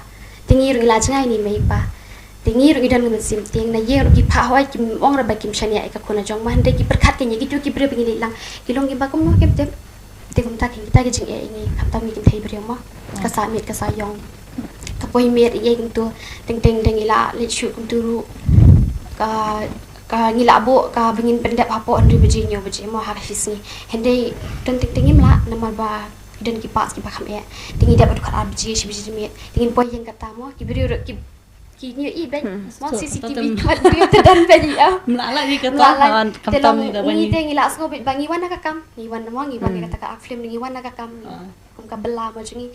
Te ngi ruh ngi la jngai ïa i mei i pa. Te ngi ruh ngi don ka mynsiem tieng, na ïing ruh ki phah hooid, kim ong ruh ba kim shaniah ïa ka khun la jong mo. Hynrei ki pyrkhat kein ïa kito ki briew ba ngi leit lang. Ki long kiba kumno kim tip. Te kumta kein kita ki jingeh ïa ngi, khamtam ngi kynthei briew mo. Ka sah miet ka sah ïong, ka poi miet ïa kumto, teng teng de ngi la leit shuh kumto ruh. Ka, ka ngi la buh kaba ngin pyndep hapoh hynriew baje hynñiew baje mo ha ka shi sngi. Hynrei don teng teng ngim lah namar ba don ki parts kiba kham eh. Te ngi dep haduh khatar baje, shi baje miet. Te ngin poi ïeng kata mo, ki briew ruh ki, ki ñiew i beit mo, C C T V khmat briew te don beit ïa. Ym lah lah ïa kata. Te long ngi te ngi la sngew beit ba ngi wan na ka kam, ngi wan mo, ngi wan ïa kata ka film, ngi wan na ka kam. Kum ka bylla mo jong ngi.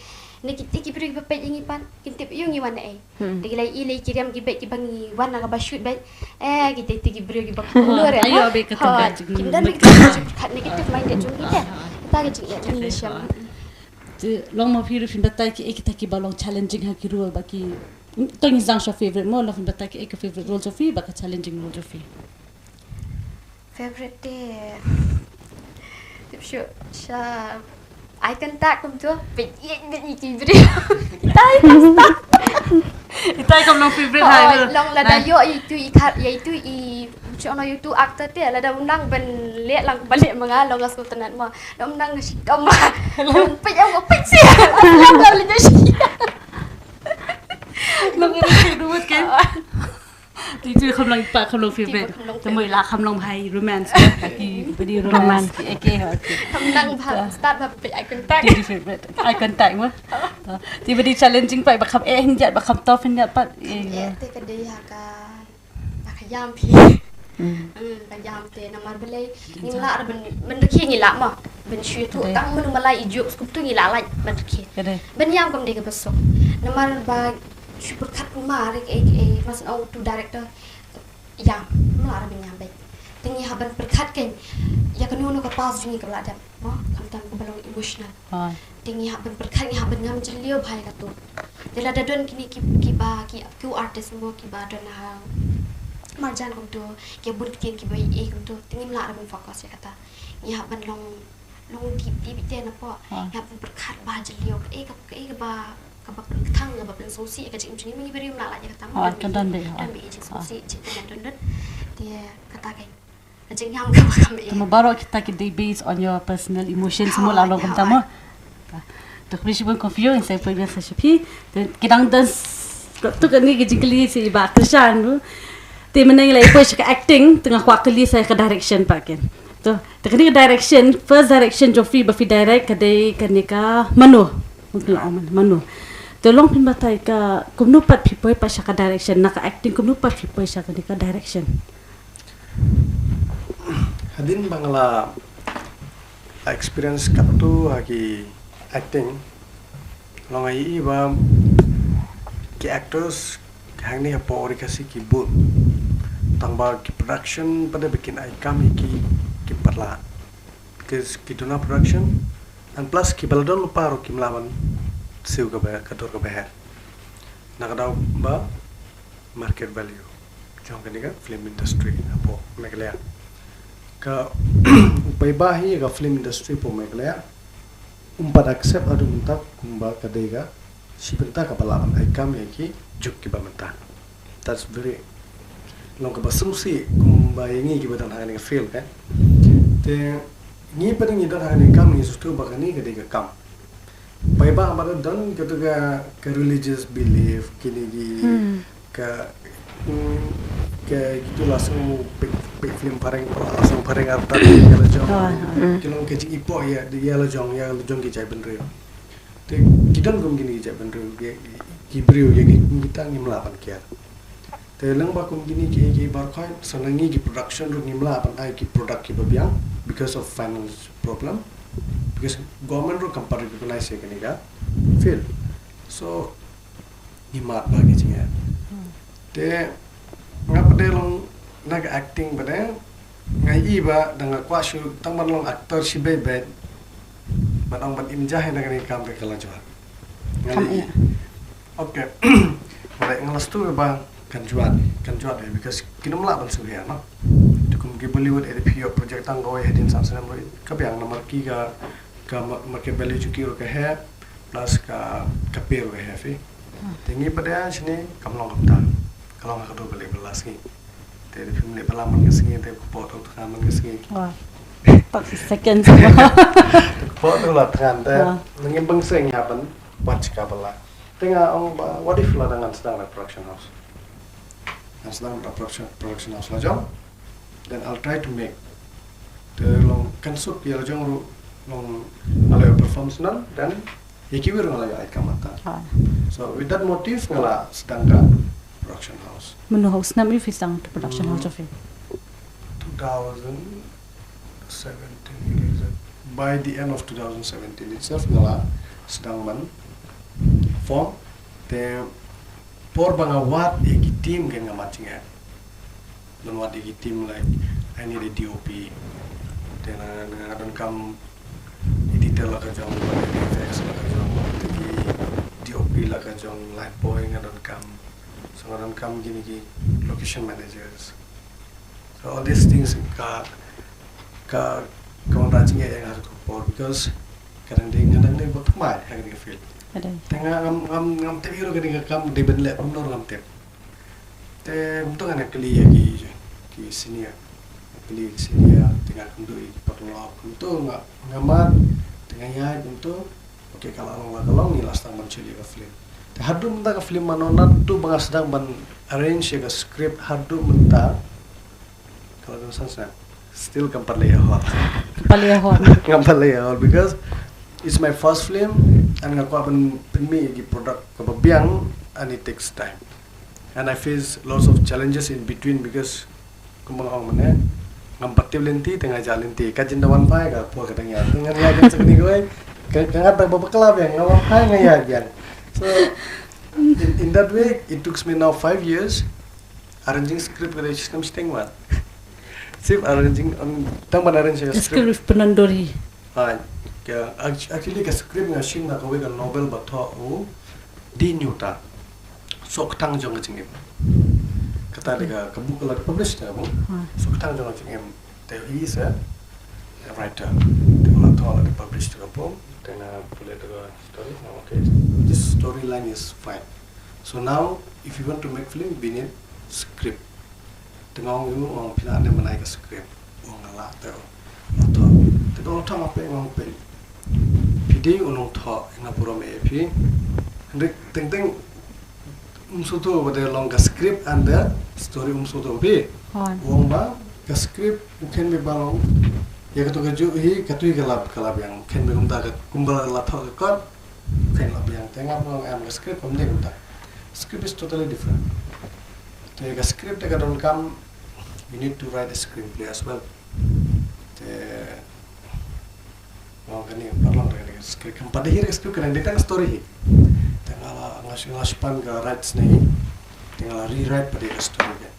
Ne kiti ki briew kiba peit ïa ngi pat kin tip ïa ngi wan na ei. Te ki la i lei ki riam ki beit kiba ngi wan na kaba shoot beit. Eh, kita ki briew kiba kumno re. Ayo, beit kata ka jingkhat negative minded jong ngi te. Kita ka jingeh jong ngi shem. Te long ma phi ruh phin batai kiei kita kiba long challenging ha ki role ba ki, to ngin sdang sha favorite mo, long phin batai kiei ka favorite role jong phi bad ka challenging role jong phi. Favorite te tip shuh sha eye contact kumto, peit ïa ki briew. Tai tai. Ita kam long favorite hai. Long lada ïoh itu i khat, ïa itu i, chong no itu actor te, lada ym nang ban leh lang, ban leh ma nga long nga sngewtynnat mo. Lada ym nang shi kam ma. Peit ïa mo, peit shi. Long long leh shi. Long leh shi ruwet kan. Ti tu kham long pa kham long favorite. Te moi la kham long hai romance. Ki badi romance ki eke ha ki. Kham nang ba start ba peit eye contact. Ti favorite. Eye contact mo. Ti badi challenging pa ba kham eh hynjat ba kham tough hynjat pat. Eh, te ka dei ha ka, ha ka ïam phi. Hmm, ka ïam te namar balei ngi la ban, ban rkhie ngi la mo. Ban shu tu tang manu malai i juk skup tu ngi la lait ban rkhie. Ban ïam kam dei ka ba suk. Namar ba shu pyrkhat kumar, eh, eh, mas ong tu director. Ïam, mla ra ban ïam beit. Te ngi hap ban pyrkhat kein ïa kano kano ka path jong ngi kaba la dep, mo, khamtam kaba long emotional. Te ngi hap ban pyrkhat, ngi hap ban ngam jylliew bha ïa kato. Te lada don kine ki, kiba, ki, ki artist mo kiba don ha marjan kumto, ki bun ktien kiba ïeit kumto, te ngim lah ra ban focus ïa kata. Ngi hap ban long long deep deep ite na po. Ïa pyrkhat ba jylliew ka e ka e ka ba ka ba pyrkhat ka ba pynsngewsih ka jingim jingim ngi bari mla la ïa kata mo. Ka don be. Don be jingsngewsih jingim don don. Te kata ka ka jingim ka ba kam e. Tama baroh kita ki dei based on your personal emotions mo la long kumta mo. Te khublei shibun Kong Fiu, ngi sa poi biang sa sha phi. Te ki dang dance tu kane ki jingkylli sa i Bah Krishan tu. Te mynne ngi la poi sha ka acting, te nga kwah kylli sa ka direction pat ken. To, te kane ka direction, first direction jong phi ba phi direct ka dei kane ka Mano. Mano. Te long phin batai ka kumno pat phi poi pat sha ka direction, na ka acting kumno pat phi poi sha kane ka direction. Hadien ba nga la experience katto ha ki acting, long ai i ba ki actors hangne hapoh ri Khasi ki bun. Tang ba ki production pat ba kin ai kam ïa ki, ki pat la. Ki, ki duna production, and plus kiba la don lypa ruh kim lah ban siew ka ba, ka dor kaba heh. Na ka daw ba market value jong kane ka film industry hapoh Meghalaya. Ka u paidbah hi ka film industry hapoh Meghalaya um pat accept haduh mynta kumba ka dei ka shi bynta kaba lah ban ai kam ïa ki juk kiba mynta. That's very long kaba sngewsih kumba ïa ngi kiba don ha kane ka field kan. Te ngi pat ngi don ha kane ka kam ngi sngewthuh ba kane ka dei ka kam. Paidbah ba don kata ka, ka religious belief kine ki ka, mm, ka kitu la sngewbha peit, peit film phareng, la sngewbha phareng artat ïa la jong. Ki long ka jingïohi ïa, ïa la jong, ïa la jong ki jaitbynriew. Te ki don kum kine ki jaitbynriew, ki, ki briew ïa ki, kita ngim lah ban kiar. Te lyngba kum kine ki, ki bar khoi, sa na ngi ki production ruh ngim lah ban ai ki product kiba biang because of finance problem. Because government ruh kam pat recognize ïa kane ka field. So ngi mad bha ki jingeh. Te nga pat de long na ka acting pat de nga i ba da nga kwah shu tang ban long actor shibei beit. Ban ong ban im ja hi na kane ka kam ka la jwat. Nga la i. Okay. Nga la, nga la sngewthuh ba kan jwat, kan jwat hi because kin ym lah ban shu hi no. Te kum ki Bollywood, eh, phi ïoh project tang kawei hadien san snem ruh ka biang namar ki ka, ka ma-, market value jong ki ruh ka heh. Plus ka, ka pay ruh ka heh phi. Te ngi pat de shane kam long kumta. Ka long ha ka dur ba leh ba la sngi. Te da phim leh ba la man ka sngi te kpoh to thngan man ka sngi. Thirty seconds. Kpoh to la thngan te. Ngi bang seng ha ban wat ka ba la. Te nga ong ba what if lada ngan sdang na production house. Ngan sdang na production, production house la jong. Then I'll try to make. Te long kan suk ïa la jong ruh long nga la perform sdang then ïa kiwei ruh nga la ïoh ai kam mynta. So with that motive nga la sdang ka production house. Mynno ha u snem ïa phi sdang ka production house jong phi? Two thousand seventeen. By the end of two thousand seventeen itself nga la sdang ban form. Te por ba nga wad ïa ki team kan nga mad jingeh. Don wat ïa ki team like I need a D O P. Te nga, nga donkam editor la ka jong, V F X la ka jong, te ki D O P la ka jong, light boy nga donkam. So nga donkam kine ki location managers. So all these things ka, ka, ka wanrah jingeh ïa nga ha ka por because ka dang dei, nga dang dei bad thymmai ha kane ka field. Te nga ngam ngam ngam tip ïa ka dei ka kam dei ban leh kumno ngam tip. Te kumta nga kylli ïa ki ki senior. Nga kylli ki senior te nga kynduh ïa ki paralok kumta nga nga mad te nga ïaid kumta. Okay, ka la long la ka long, ngi la sdang ban shim ïa ka film. Te haduh mynta ka film mano naduh ba nga sdang ban arrange ïa ka script haduh mynta ka la don san snem. Still kam pat leh ïa hol. Kam pat leh ïa hol. Kam pat leh ïa hol because it's my first film and nga kwah ban pynmih ïa ki product kaba biang and it takes time. And I face lots of challenges in between because kumba nga ong mynne ngam pat tip lynti te nga jah lynti. Ka jin da wan phai ka por ka dang ïaid. Te ngan ïaid kan sa kane kawei. Ka ka ngat da ba bakla biang nga wan phai nga ïaid biang. So in, in that way it took me now five years arranging script ka dei shisnem shiteng wan. Sip arranging um, tang ban arrange ka script. Script pynandori. Ah, ka, act- actually ka script nga shim na kawei ka novel ba thoh u Di Nyuta. Soh Ktang Jong Ka Jingim. Kata dei ka ka book ka la publish ta ka book. Hmm. Soh Ktang Jong Ka Jingim. Te he is a writer. Te la thoh la publish ta ka book. Te nga pule ta ka story. Okay. This storyline is fine. So now if you want to make film, we need script. Te nga ong ïa u, nga ong phi lah ne mynta ka script. U ong nga lah te u. Nga thoh. Te ka ong thoh nga peit, nga ong peit. Phi dei u nongthoh, nga burom ïa phi. Hynrei teng teng um sngewthuh ba dei long ka script and the story um sngewthuh phi. Hooid. U ong ba ka script u khein beit ba long ïa katu ka juh hi, katu hi ka la, ka la biang. U khein beit kumta ka, kumba la thoh ka kot. Khein la biang te nga ba long em ka script kam dei kumta. Script is totally different. Te ka script te ka donkam, you need to write a screenplay as well. Te long kane ka paralok kane ka script kam pat dei hi ka script, kane dei tang story hi. Te nga la, nga shu, nga shu pan ka rights na hi. Te nga la rewrite pat dei ka story ka.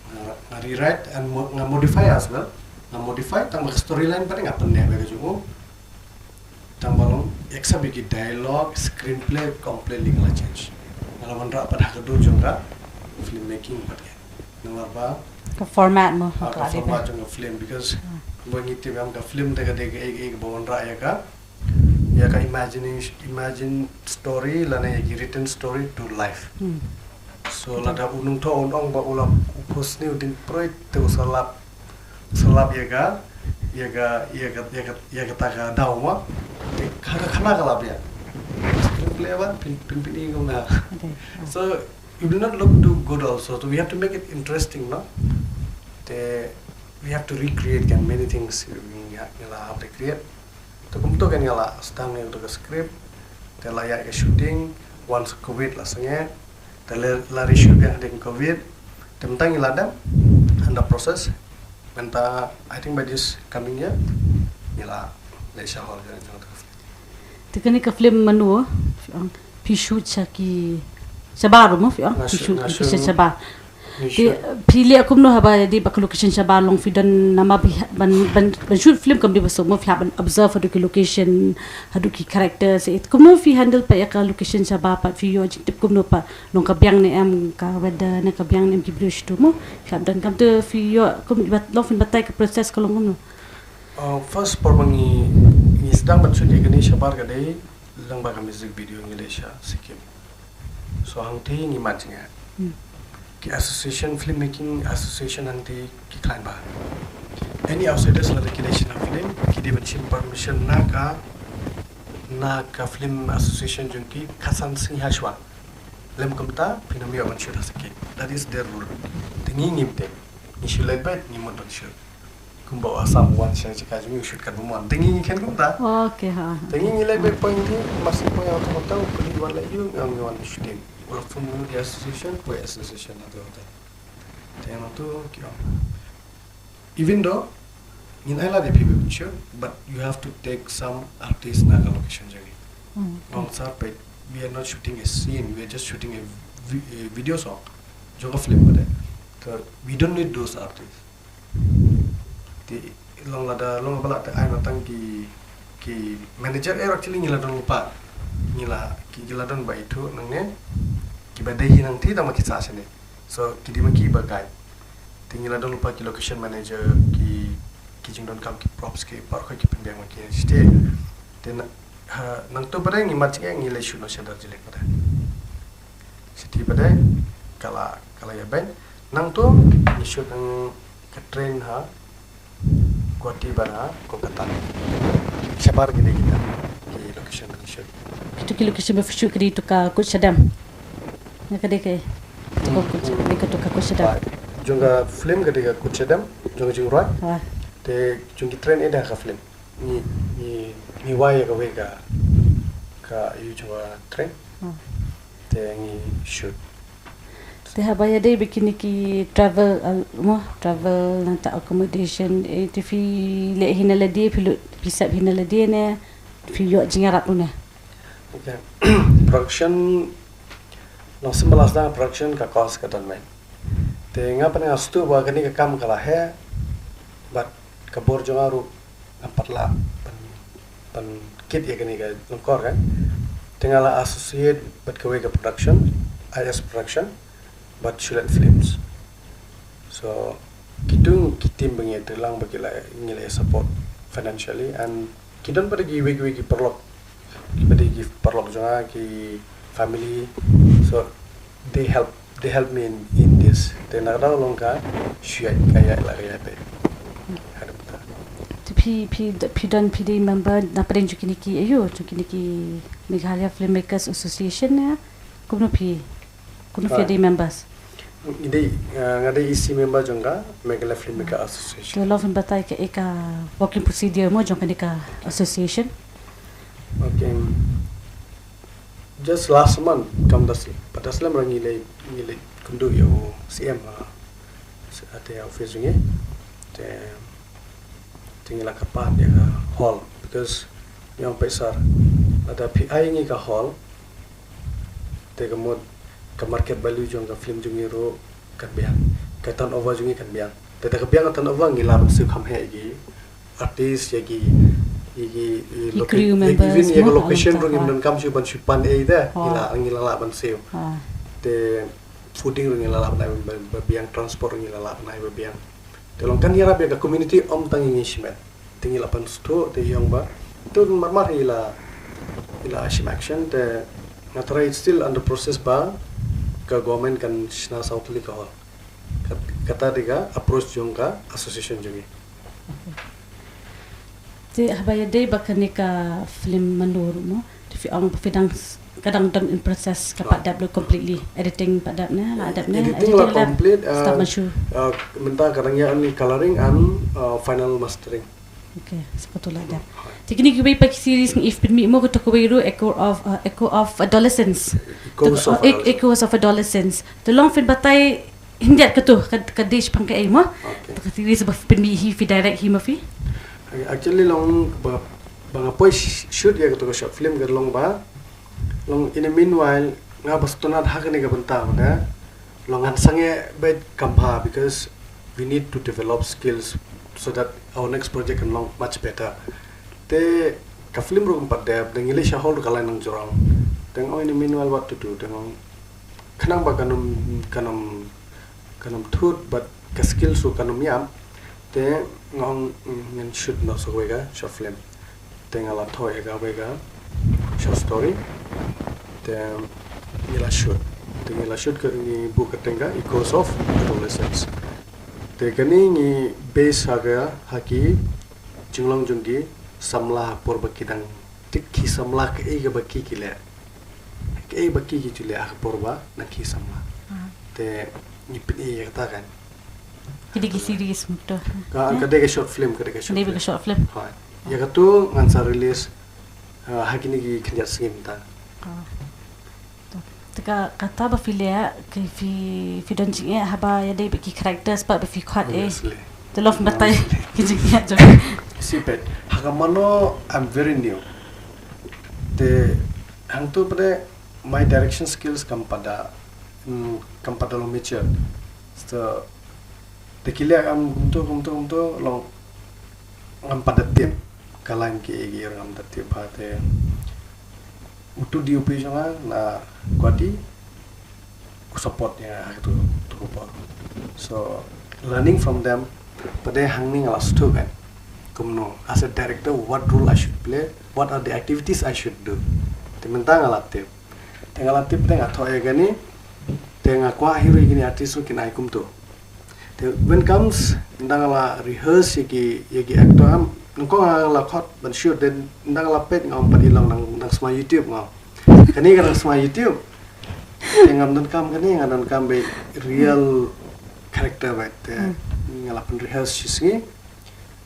Nga, nga rewrite and mo-, nga modify as well. Nga modify tang ba ka storyline pat dei nga pyneh beit ka jong u. Tang ba long, except ïa ki dialogue, screenplay completely nga la change. Nga la wanrah pat ha ka dur jong ka filmmaking pat ïa. Namar ba ka format mo, ha, ka ka la dei format ba jong ka film because ba ngi tip em ka film te ka dei ka, ka, ka ba wanrah ïa ka, ïa ka imagination, imagine story lane ïa ki written story to life. Hmm. So lada u nongthoh un ong ba u la u pus ni u ding proi te u sa lap, u sa lap ïa ka, ïa ka, ïa ka, ïa ka, ïa ka ta ka daw ma. Te ka, ka khana ka lap ïa. Screenplay ba pyn, pyn, pyn ïa ka ma. Okay. So it will not look too good also. So we have to make it interesting, no? Te we have to recreate kan many things we ha-, we la have to create. Te kumto kan nga la sdang ïa ka script. Te la ïa ka shooting once covid la sangeh. Te la, la reshoot ïa ka ding covid. Te mynta ngi la dang under process. Mynta I think by this coming year ngi la leh sha hall ïa ka. Te kane ka film mano phi ong phi shoot sha ki shabar mo phi ong phi shoot sha shabar. Te phi leh kumno haba dei ba ka location shabar long phi don namar ban, ban, ban shoot film kam dei ba suk mo phi hap ban observe haduh ki location haduh ki characters. Kumno phi handle pat ïa ka location shabar pat phi ïoh jingtip kumno pat long ka biang ne em ka weather ne ka biang ne em ki briew shitu mo phi hap don kam te phi ïoh kum long phin batai ka process ka long kumno. Uh, first por ba ngi, ngi sdang ban shoot ïa kane shabar ka dei lyngba ka music video ngi leh sha Sikkim. So hangtei ngi mad jingeh. Hmm. Ki association, filmmaking association hangtei ki khlaiñ ba any outsiders lada ki leh shina film ki dei ban shim permission na ka, na ka film association jong ki khatsan sngi hashwa. Lym kumta phin ym ïoh ban shoot ha Sikkim. That is their rule. Te ngi ngim tip. Ngi shu leit beit ngi mut ban shoot. Kumba u Assam wan sha jaka jong ngi u shoot katba mon. Te ngi ngi khein kumta. Okay, ha. Te ngi ngi leit beit poi ngi, mar shu poi ha hotel, u kylli wan leh aïu, ngi wan shooting. U la phone ngi ki association, poi association na tu hotel. Te ngi tu ki ong. Even though ngin ai lad ïa phi ban shoot, but you have to take some artist na ka location jong ngi. Hmm. Long sar peit, we are not shooting a scene, we are just shooting a vi-, a video song. Jong ka film ba dei. So we don't need those artists. Te long lada long ba lah te ai na tang ki, ki manager, eh, actually ngi la don lypa. Ngi la ki, ki la don ba ithuh nangne. Kiba dei hi nangtei tang ba ki sah shane. So ki dei ma ki ba guide. Te ngi la don lypa ki location manager, ki, ki jingdonkam ki props ki baroh ki pynbiang ma ki shatei. Te na Ha, nangtu pat de ngi mat jingeh ngi leit shoot noh sha Darjeeling pat de. Siti pat de ka la, ka la ïa beiñ. Nangtu ngi shoot nang ka train ha Guwahati bad ha Kolkata. Shabar ki dei kita ki location ba ngi shoot. Kitu ki location ba phi shoot ka dei tu ka Kutshedam. Nga ka dei ka, ka tu ka Kutshedam. Jong ka film ka dei ka Kutshedam, jong ka jingrwai. Te jong ki train eh da ka film. Ngi, ngi, ngi wai ïa kawei ka, ka ïu jong ka train. Te ngi shoot. Te haba ïadei bad kine ki travel, uh, mo, travel, nangta accommodation, eh, te phi leh hi na lade, phi lut, phi sep hi na lade ne phi ïoh jingïarap ruh ne? Okay. Production, long symbols na production ka cost ka don main. Te nga pat nga sngewthuh ba kane ka kam ka la heh bad ka bor jong nga ruh ngam pat lah ban, ban kit ïa kane ka lyngkor kan. Te nga la associate bad kawei ka production, I S Production, bad Shulet Films. So kitu ki team ba ngi ïatreilang ba ki la, ngi la support financially, and ki don pat kiwei kiwei ki paralok, ki pat ki paralok jong nga, ki family. So they help, they help me in, in this. Te na ka daw long ka shu ïaid ka ïaid la ka ïaid peit. Haduh mynta. Te phi, phi, phi don, phi dei member na pdeng jong kine ki, aiu, jong kine ki Meghalaya Filmmakers Association ne? Kumno phi, kumno phi dei members? Nga dei, uh, nga dei E C member jong ka Meghalaya Filmmaker Association. Te long phin batai kaei ka working procedure mo jong kane ka association? Okay. Just last month, kam da slem, pat da slem ruh ngi leit, ngi leit kynduh ïa u C M ha, ha te office jong ngi. Te, te ngi la kyrpad ïa ka hall because ïa u pisa, lada phi ai ngi ka hall, te ka mut ka market value jong ka film jong ngi ruh kan biang, ka turnover jong ngi kan biang. Te da ka biang ka turnover ngi lah ban siew kham heh ïa ki artist, ïa ki, ïa ki, ïa ki crew members, even ïa ka location ruh ngim donkam shuh ban shu pan ei te ngi la, ngi la lah ban siew. Te fooding ruh ngi la lah ban ai ba, ba biang, transport ruh ngi la lah ban ai ba biang. Te long kan ïarap ïa ka community, ym tang ïa ngi shimet. Te ngi la pynsngewthuh, te ïa ong ba to marmar ngi la, ngi la shim action, te nga tharai it's still under process ba ka government kan shna saw tylli ka hall. Kat-, kata dei ka approach jong ka association jong ngi. Te haba ïadei bad kane ka film Mano ruh mo, te phi ong ba phi dang s-, ka dang don in process, ka pat dep lut completely, editing pat dep ne, la dep ne? Editing la complete, start, uh, mynta ka dang ïa only coloring and, uh, final mastering. Okay, sa katu la dep. Te kine kiwei pat ki series ngi pynmih mo, katu kawei ruh Echo of, uh, Echo of Adolescence. Echoes of Adolescence. Te long phin batai hynrei katu ka, ka dei shaphang kaei mo? Te ka series ba phi pynmih hi, phi direct hi ma phi? Actually long ba, ba nga poi sh-, shoot ïa katu ka short film ka long ba, long in the meanwhile nga ba sngewtynnat ha kane ka bynta ba da long ngan sangeh beit kam bha because we need to develop skills so that our next project can long much better. Te ka film ruh kam pat dep, te ngi leit sha hall ruh ka lai nang jrong. Te nga ong in the meanwhile what to do, te nga ong khnang ba kan ym, kan ym, kan ym thut bad ka skills ruh kan ym ïap. Te nga ong, mm, ngan shoot noh sa kawei ka short film. Te nga la thoh ïa kawei ka short story. Te ngi la shoot. Te ngi la shoot ka, ngi buh kyrteng ka Echoes of Adolescence. Te kane ngi base ha ka, ha ki jinglong jong ki samla ha por ba ki dang, te ki samla kaei kaba ki, ki leh. Kaei ba ki, ki ju leh ha ka por ba nang ki samla. Te ngi pyni ïa kata kan. Ki dei ki series mo to? Ka, ka dei ka short film, ka dei ka short film. Hooid. Ïa katu ngan sa release, uh, ha kine ki khyndiat sngi mynta. Te ka, kata ba phi leh, ki phi, phi don jingeh haba ïadei bad ki characters pat ba phi khot eh. Te long phin batai ki jingeh jong. Sipet, ha ka Mano I'm very new. Te hangtu pat de my direction skills kam pat da, mm, kam pat da long mature. So te ki leh kam kumtu, kumtu, kumtu, long ngam pat da tip ka line kiei kiei ruh ngam pat da tip bha. Te utu D O P jong nga na Guwahati u support ïa nga ha katu, tu ka por. So learning from them, pat de hangne nga la sngewthuh kan. kumno, as a director, what role I should play, what are the activities I should do. Te mynta nga la tip. Te nga la tip te nga thoh ïa kane. Te nga kwah hi ruh ïa kine artist ruh kin ai kumto. Te when comes, ynda nga la rehearse ïa ki, ïa ki actor, am, nyngkong nga la khot ban shoot, then ynda nga la peit nga ong pat i long nang, nang sma YouTube nga. Kane ka nang sma YouTube. Te ngam donkam kane, nga donkam ba real character ba te. Nga la pyn rehearse shisngi.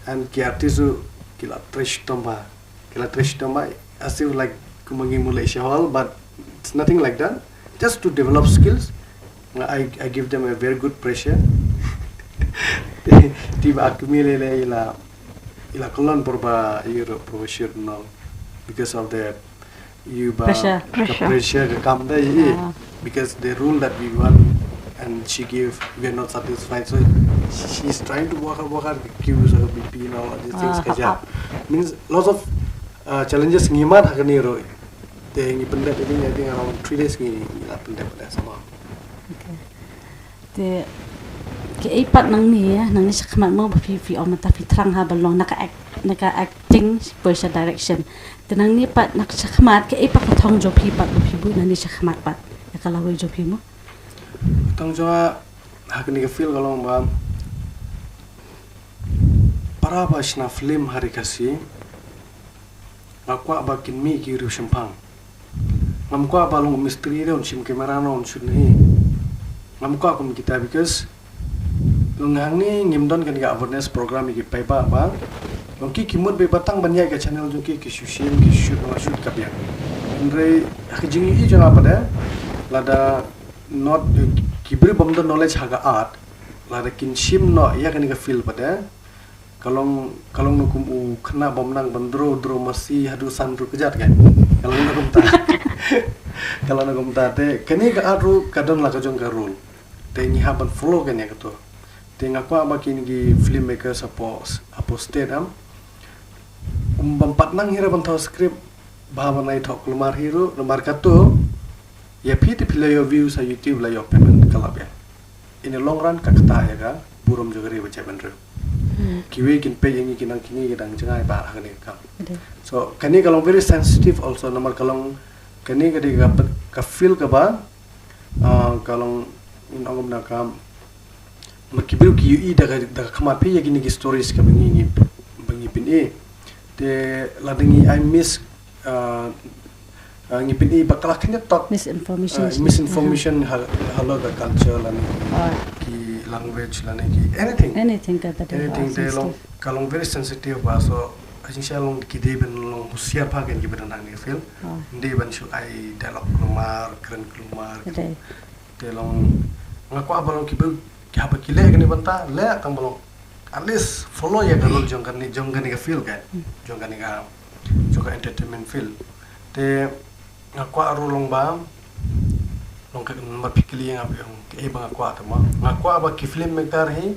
And ki artist ruh ki la trei shitom ba. Ki la trei shitom ba. As if like kumba ngi mut leh sha hall, but it's nothing like that. Just to develop skills, I, I give them a very good pressure. Te ba kmie lei lei i la, i la kyllon por ba ïoh ruh por ba shoot and all because of the ïoh ba pressure. Ka pressure ka kam da i. Because the role that we want and she give, we are not satisfied. So she, she's trying to work hard, work hard, give us a B P and all these things. Ka ja. Means lots of uh, challenges ngi mad ha kane ruh. Te ngi pyndep, I think, I think around three days ngi, ngi la pyndep da sama. Okay. Te kaei pat nangne, nangne shakhmat mo ba phi, phi ong mynta phi thrang ha ba long na ka act, na ka acting, poi sha direction. Te nangne pat na ka shakhmat kaei pat ka thong jong phi pat ba phi buh nangne shakhmat pat ïa ka lawei jong phi mo? Thong jong nga ha kane ka field ka long ba para ba shna film ha ri Khasi. Nga kwah ba kin mih ki riewshemphang. Ngam kwah ba long mistri de un shim camera no un shoot ne. Ngam kwah kum kita because long hangne ngim don kane ka awareness program ïa ki paidbah ba long ki ki mut ba tang ban ïaid ka channel jong ki ki shu shim ki shoot no shoot ka biang. Hynrei ha ka jingïohi jong nga pat de lada not ki briew bym don knowledge ha ka art lada kin shim noh ïa kane ka field pat de. Ka long, ka long na kum u khynnah bym nang ban draw, draw masi haduh san ruh kjat kan. Ka long na kumta. Ka long na kumta te kane ka art ruh ka don la ka jong ka rule. Te ngi hap ban follow kan ïa kato. Te nga kwah ba kine ki filmmakers hapoh, hapoh state am, um bym pat nang hi ruh ban thoh script ba ban ai thoh kulmar hi ruh namar kato ïa phi te phi la ïoh views ha YouTube la ïoh payment ka la biang. In the long run ka kata ïa ka burom jong ka ri ba jaitbynriew. Kiwei kin peit ïa ngi ki nang kine ki dang jngai ba ha kane ka kam. So kane ka long very sensitive also namar ka long kane ka dei ka, ka field kaba ah, ka long in ong na ka ma ki briew ki ïohi da ka, da ka khmat phi ïa kine ki stories kaba ngi, ngi ba ngi pyni. Te lada ngi ai mis ah, ah, ngi pyni ba ka la kynjat tok misinformation, ah, misinformation ha, halor ka culture lane ki language lane ki anything. Anything ka ba dei anything te long sensitive. Ka long very sensitive ba so ha jingshisha long ki dei ban long husiar bha kan ki ba dang dang ne film. Dei ban shu ai dialogue kulmar, kren kulmar. Te long nga kwah ba long ki briew ki haba ki leh kane bynta leh tang ba long at least follow ïa ka rule jong kane, jong kane ka field kan, jong kane ka, jong ka entertainment field. Te nga kwah ruh long ba long ka, namar phi kylli ïa nga ba ong kaei ba nga kwah te ma nga kwah ba ki filmmaker hi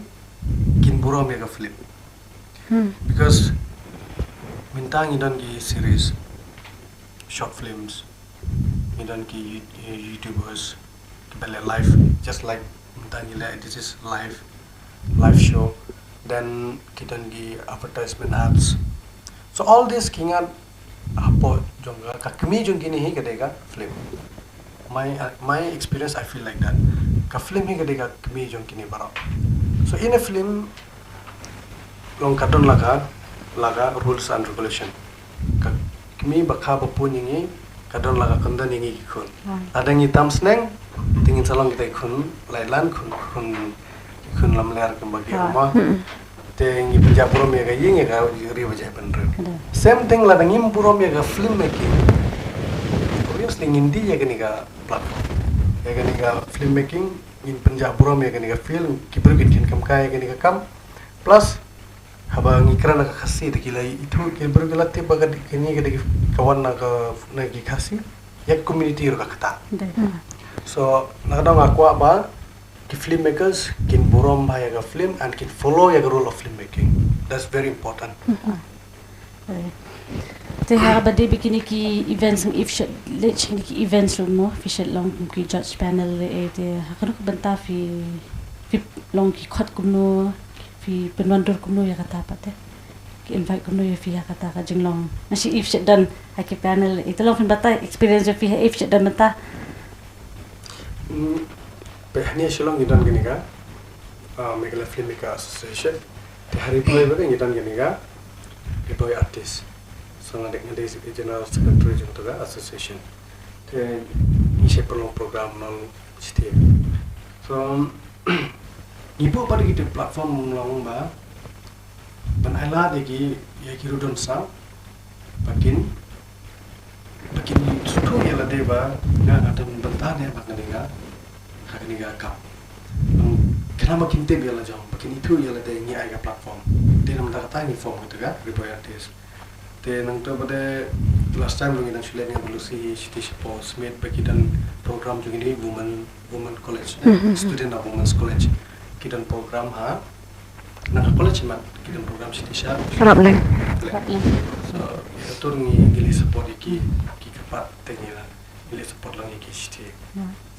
kin burom ïa ka film. Because mynta ngi don ki series, short films, ngi don ki You- YouTubers kiba leh live, just like mynta ngi leh this is live, live show. Then ki don ki advertisement ads. So all this ki ngat hapoh jong ka, ka kmie jong kine hi ka dei ka film. My, uh, my experience, I feel like that. Ka film hi ka dei ka kmie jong kine baroh. So in a film long ka don la ka, la ka rules and regulation. Ka kmie ba kha ba pun ïa ngi ka don la ka kyndon ïa ngi ki khun. Lada ngi tam sneng te ngin sa long kita ki khun lai lan, khun, khun, ki khun lamler kumba ki ong ma. Te ngi pynjah burom ïa ka ïing ïa ka ri ba jaitbynriew. Same thing lada ngim burom ïa ka film making. Obviously ngin die ïa kane ka platform. Ïa kane ka film making ngin pynjah burom ïa kane ka film, ki briew kin khein kam kai ïa kane ka kam. Plus haba ngi kren na ka Khasi te ki la ithuh ki briew ki la tip ba kane ka dei ka wan na ka, na ki Khasi. Ïa ka community ruh ka kata. So na ka daw nga kwah ba ki filmmakers kin burom bha ïa ka film and kin follow ïa ka rule of filmmaking. That's very important. Te ha ba dei ba kine ki events, if shet leh kine ki events ruh mo, phi shet long kum ki judge panel leh, eh, te ha kano ka bynta phi, phi long ki khot kumno, phi pynwandur kumno ïa kata pat te? Ki invite kumno ïa phi ha kata ka jinglong, na shi eve shet don ha ki panel, ito long phin batai experience ïa phi ha eve shet don mynta. Pe hane Shillong ngi don kane ka Meghalaya Filmmaker Association. Te ha Ri Bhoi ba ngi don kane ka Ri Bhoi Artist. So nga dei nga dei General Secretary jong ka association. Te ngi shai pynlong program nong shiteng. So ngi buh pat ïa ki platform long ba ban ai lad ïa ki ïa ki ruh don sa ba kin ba kin sngewthuh ïa lade ba nga nga don bynta ne ba kane ka ha kane ka kam. Khnang ba kin tip ïa la jong ba kin ithuh ïa lade ngi ai ka platform. Te namar kata ngi form kata ka Ri Bhoi Artist. Te nangta ba de last time ngi dang shu leh ïa ka Lucy Shiti Shapo Smith ba ki don program jong ngi women women college student of women's college ki don program ha na ka college man ki don program Shiti Shapo. Rap leng. So ïa ka tur ngi ngi leh support ïa ki ki kyrpad te ngi la ngi leh support lang ïa ki Shiti.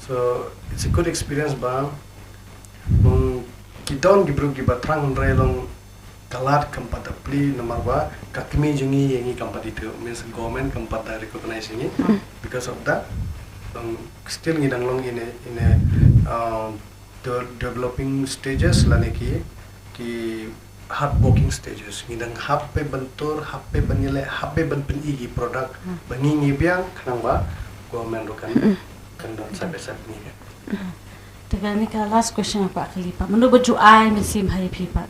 So it's a good experience ba ki don ki briew ki ba thrang hynrei long ka lad kam pat da plie namar ba ka kmie jong ngi ïa ngi kam pat da ithuh, means government kam pat da recognize ïa ngi because of that. Still ngi dang long in a in a developing stages lane ki ki hard working stages. Ngi dang hap ban tur, hap ban ïaleh, hap ban pyni ki product ba ngi ngi biang khnang ba government ruh kan kan don sa besa ngi. Te kane ka last question pat kali pat, mano ba ju ai mynsiem ha ïa phi pat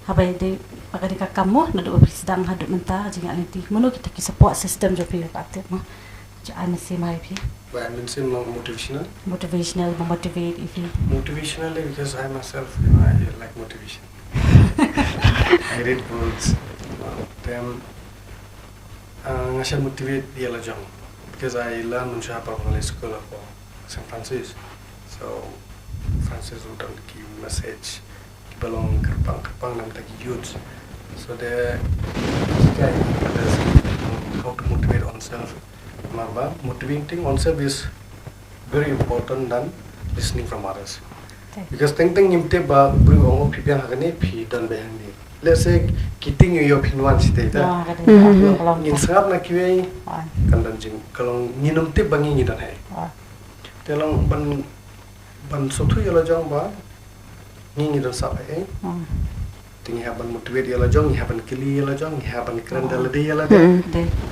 haba ïadei bad kane ka kam mo, naduh ba phi sdang haduh mynta jingïaid lynti, mano kita ki support system jong phi pat tip mo, ju ai mynsiem ha ïa phi? Ba ai mynsiem long motivational. Motivational, ba motivate ïa phi. Motivational because I myself, you know, I like motivation. I read books. Then uh, nga shah motivate ïa la jong because I learn mynshuwa ha Parvale School of Saint Francis. So Francis u don ki message ki ba long kyrpang kyrpang na ka bynta ki youth. So the guy others how to motivate oneself. Namar ba motivating oneself is very important than listening from others. Because teng teng ngim tip ba briew ong phi biang ha kane phi don ba hangne. Let's say ki ting ïa phi wan site ta. Ngin sngap na kiwei kan don jing ka long ngin ym tip ba ngi ngi don hai. Te long ban ban sngewthuh ïa la jong ba ngi ngi don sap hai. Te ngi hap ban motivate ïa la jong, ngi hap ban kylli ïa la jong, ngi hap ban kren da lade ïa lade.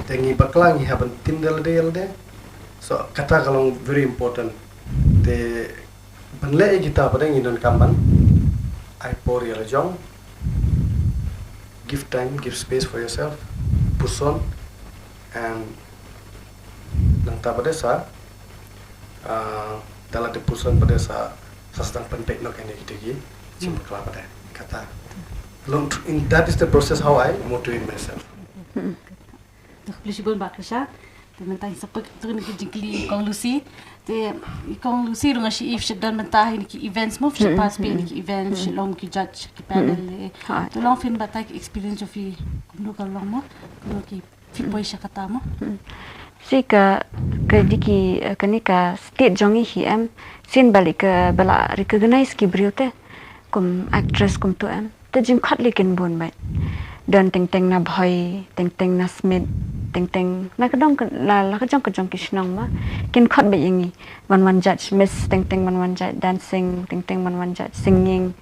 Te ngi bakla ngi hap ban tim da lade ïa lade. So kata ka long very important. Te ban leh ïa kita pat ngi donkam ban ai por ïa la jong. Give time, give space for yourself. Puson and nangta pat sa da la te puson pat sa sa sdang pynpeit noh ïa kita ki jingpakla pat kata. Long that is the process how I motivate myself. Te khublei shibun Bah Krisha. Te mynta ngi sa poi to kane ka jingkylli Kong Lucy. Te Kong Lucy ruh nga shu i phi don mynta ha kine ki events mo, phi participate ha kine ki events, phi long ki judge ki panel. Te long phin batai ki experience jong phi kumno ka long mo, kumno ki phi poi sha kata mo. Shi ka ka dei ki kane ka state jong ngi hi em, sien ba lei ka ba la recognize ki briew te kum actress kumto em. Te jingkhot lei kin bun bha. Don teng teng na Bhoi, teng teng na Smit, teng teng na ka dong la la ka jong ka jong ki shnong ma. Kin khot bha ïa ngi. Wan wan judge Miss, teng teng wan wan judge dancing, teng teng wan wan judge singing.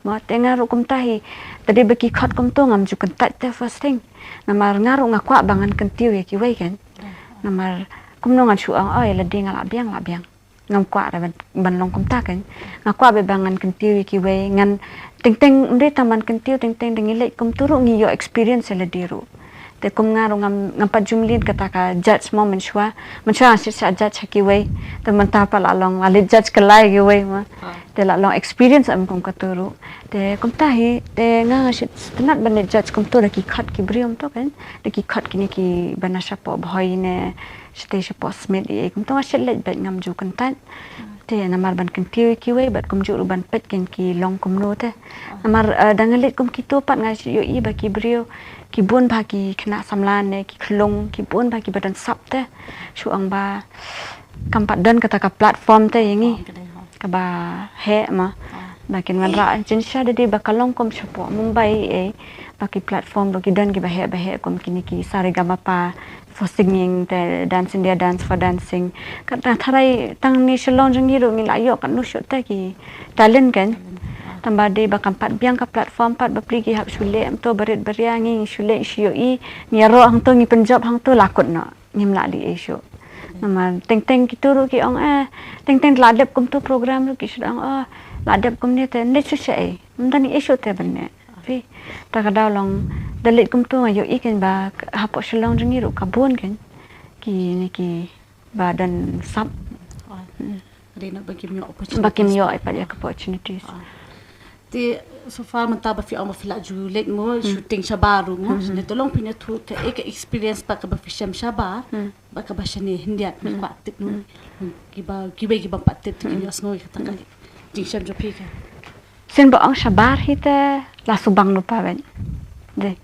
Ma te nga ruh kumta hi. Te dei ba ki khot kumto ngam ju kyntait te first thing. Namar nga ruh nga kwah ba ngan kyntiew ïa kiwei kan. Namar kumno ngan shu ong oi lade nga lah biang lah biang. Ngam kwah re ban long kumta kan. Nga kwah ba ngan kyntiew ïa kiwei ngan teng teng ym dei tang ban kyntiew teng teng da ngi leit kumta ruh ngi ïoh experience ïa lade ruh. Te kum nga ruh ngam ngam pat ju mlien kata ka judge mo mynshuwa. Mynshuwa nga shu shah judge ha kiwei. Te mynta pat la long la leit judge kyllai kiwei mo. Te la long experience em kum kata ruh. Te kumta hi te nga nga shu sngewtynnat ban leit judge kumta da ki khot ki briew kumta kan. Da ki khot kine ki ba na shapoh Bhoi ne. Shatei shapoh Smit ïa kumta nga shu leit beit ngam ju kyntait. Te namar ban kyntiew ïa kiwei bad kumjuh ruh ban peit kin ki long kumno te. Namar da nga leit kum kito pat nga ïohi ba ki briew ki bun bha ki khynnah samla ne ki khyllung ki bun bha ki ba don sap te. Shu ong ba kam pat don kata ka platform te ïa ngi. Kaba heh ma ba kin wanrah jingshisha da dei ba ka long kum shapoh Mumbai ei Ba ki platform ruh ki don kiba heh ba heh kum kine ki Saregamapa for singing, te Dance India, Dance for Dancing. Katba tharai tang ne Shillong jong ngi ruh ngi la ïoh katno shuh te ki talent kan. Tang ba dei ba kam pat biang ka platform pat bapli ki hap shu leh, em to barit baria ngi shu leh shu ïohi, ngi ïaroh hangto ngi pynjop hangto la kut noh. Ngim lah leh ei shuh. Namar teng teng kito ruh ki ong, eh, teng teng la dep kumto program ruh ki shu ong, oh, la dep kumne te ne shu sha ei. Ym don ei shuh te ban ne. Phi, ta ka daw long da leit kumto nga ïohi kan ba hapoh Shillong jong ngi ruh ka bun kan kine kiba don sap. Dei na ba kim ïoh opportunities. Ba kim ïoh ei pat ïa ka opportunities. Te so far mynta ba phi ong ba phi la ju leit mo shooting shabar ruh mo. Ne to long phi na thu ka, eh, ka experience ba kaba phi shem shabar. Ba kaba shane hyndiat ngi kwah tip mo. Kiba kiba kiba pat tip te ki ïohsngew ïa kata ka jingshem jong phi ka. Sien ba ong shabar hi te la subang lypa bad dei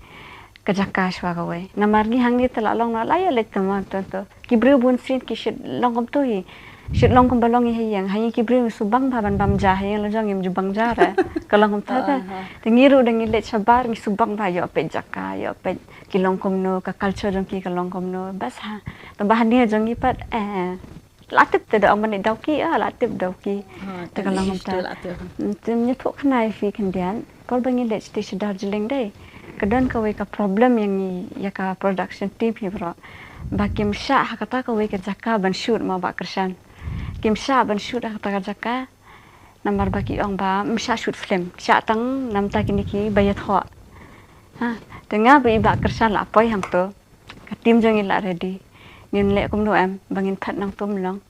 ka jaka shuwa kawei. Namar ngi hangne te la long na la ïa leit te mo to to. Ki briew bun sien ki shit long kumto hi. Shit long kumba long hi ha ïing. Ha ïing ki briew ngi subang ba ban bam ja ha ïing la jong ngim ju bang ja re. Ka long kumta te. Te ngi ruh da ngi leit shabar ngi subang ba ïoh peit jaka, ïoh peit ki long kumno, ka culture jong ki ka long kumno. Bas ha. Tang ba hangne jong ngi pat, eh, la tip te da ong ban leit Dawki, ah, la tip Dawki. Te ka long kumta. Te ngi thuh khnai phi khyndiat. Por ba ngi leit shatei sha Darjeeling dei, ka don kawei ka problem ïa ngi, ïa ka production team hi bro. Ba kim shah ha kata kawei ka jaka ban shoot mo Bah Kyrshan. Kim shah ban shoot ha kata ka jaka. Namar ba ki ong ba ym shah shoot film, shah tang namta kine kiba ïathoh. Ha, te nga bad i Bah Kyrshan la poi hangto. Ka team jong ngi la ready. Ngin leh kumno em, ba ngin phet nangto ym long.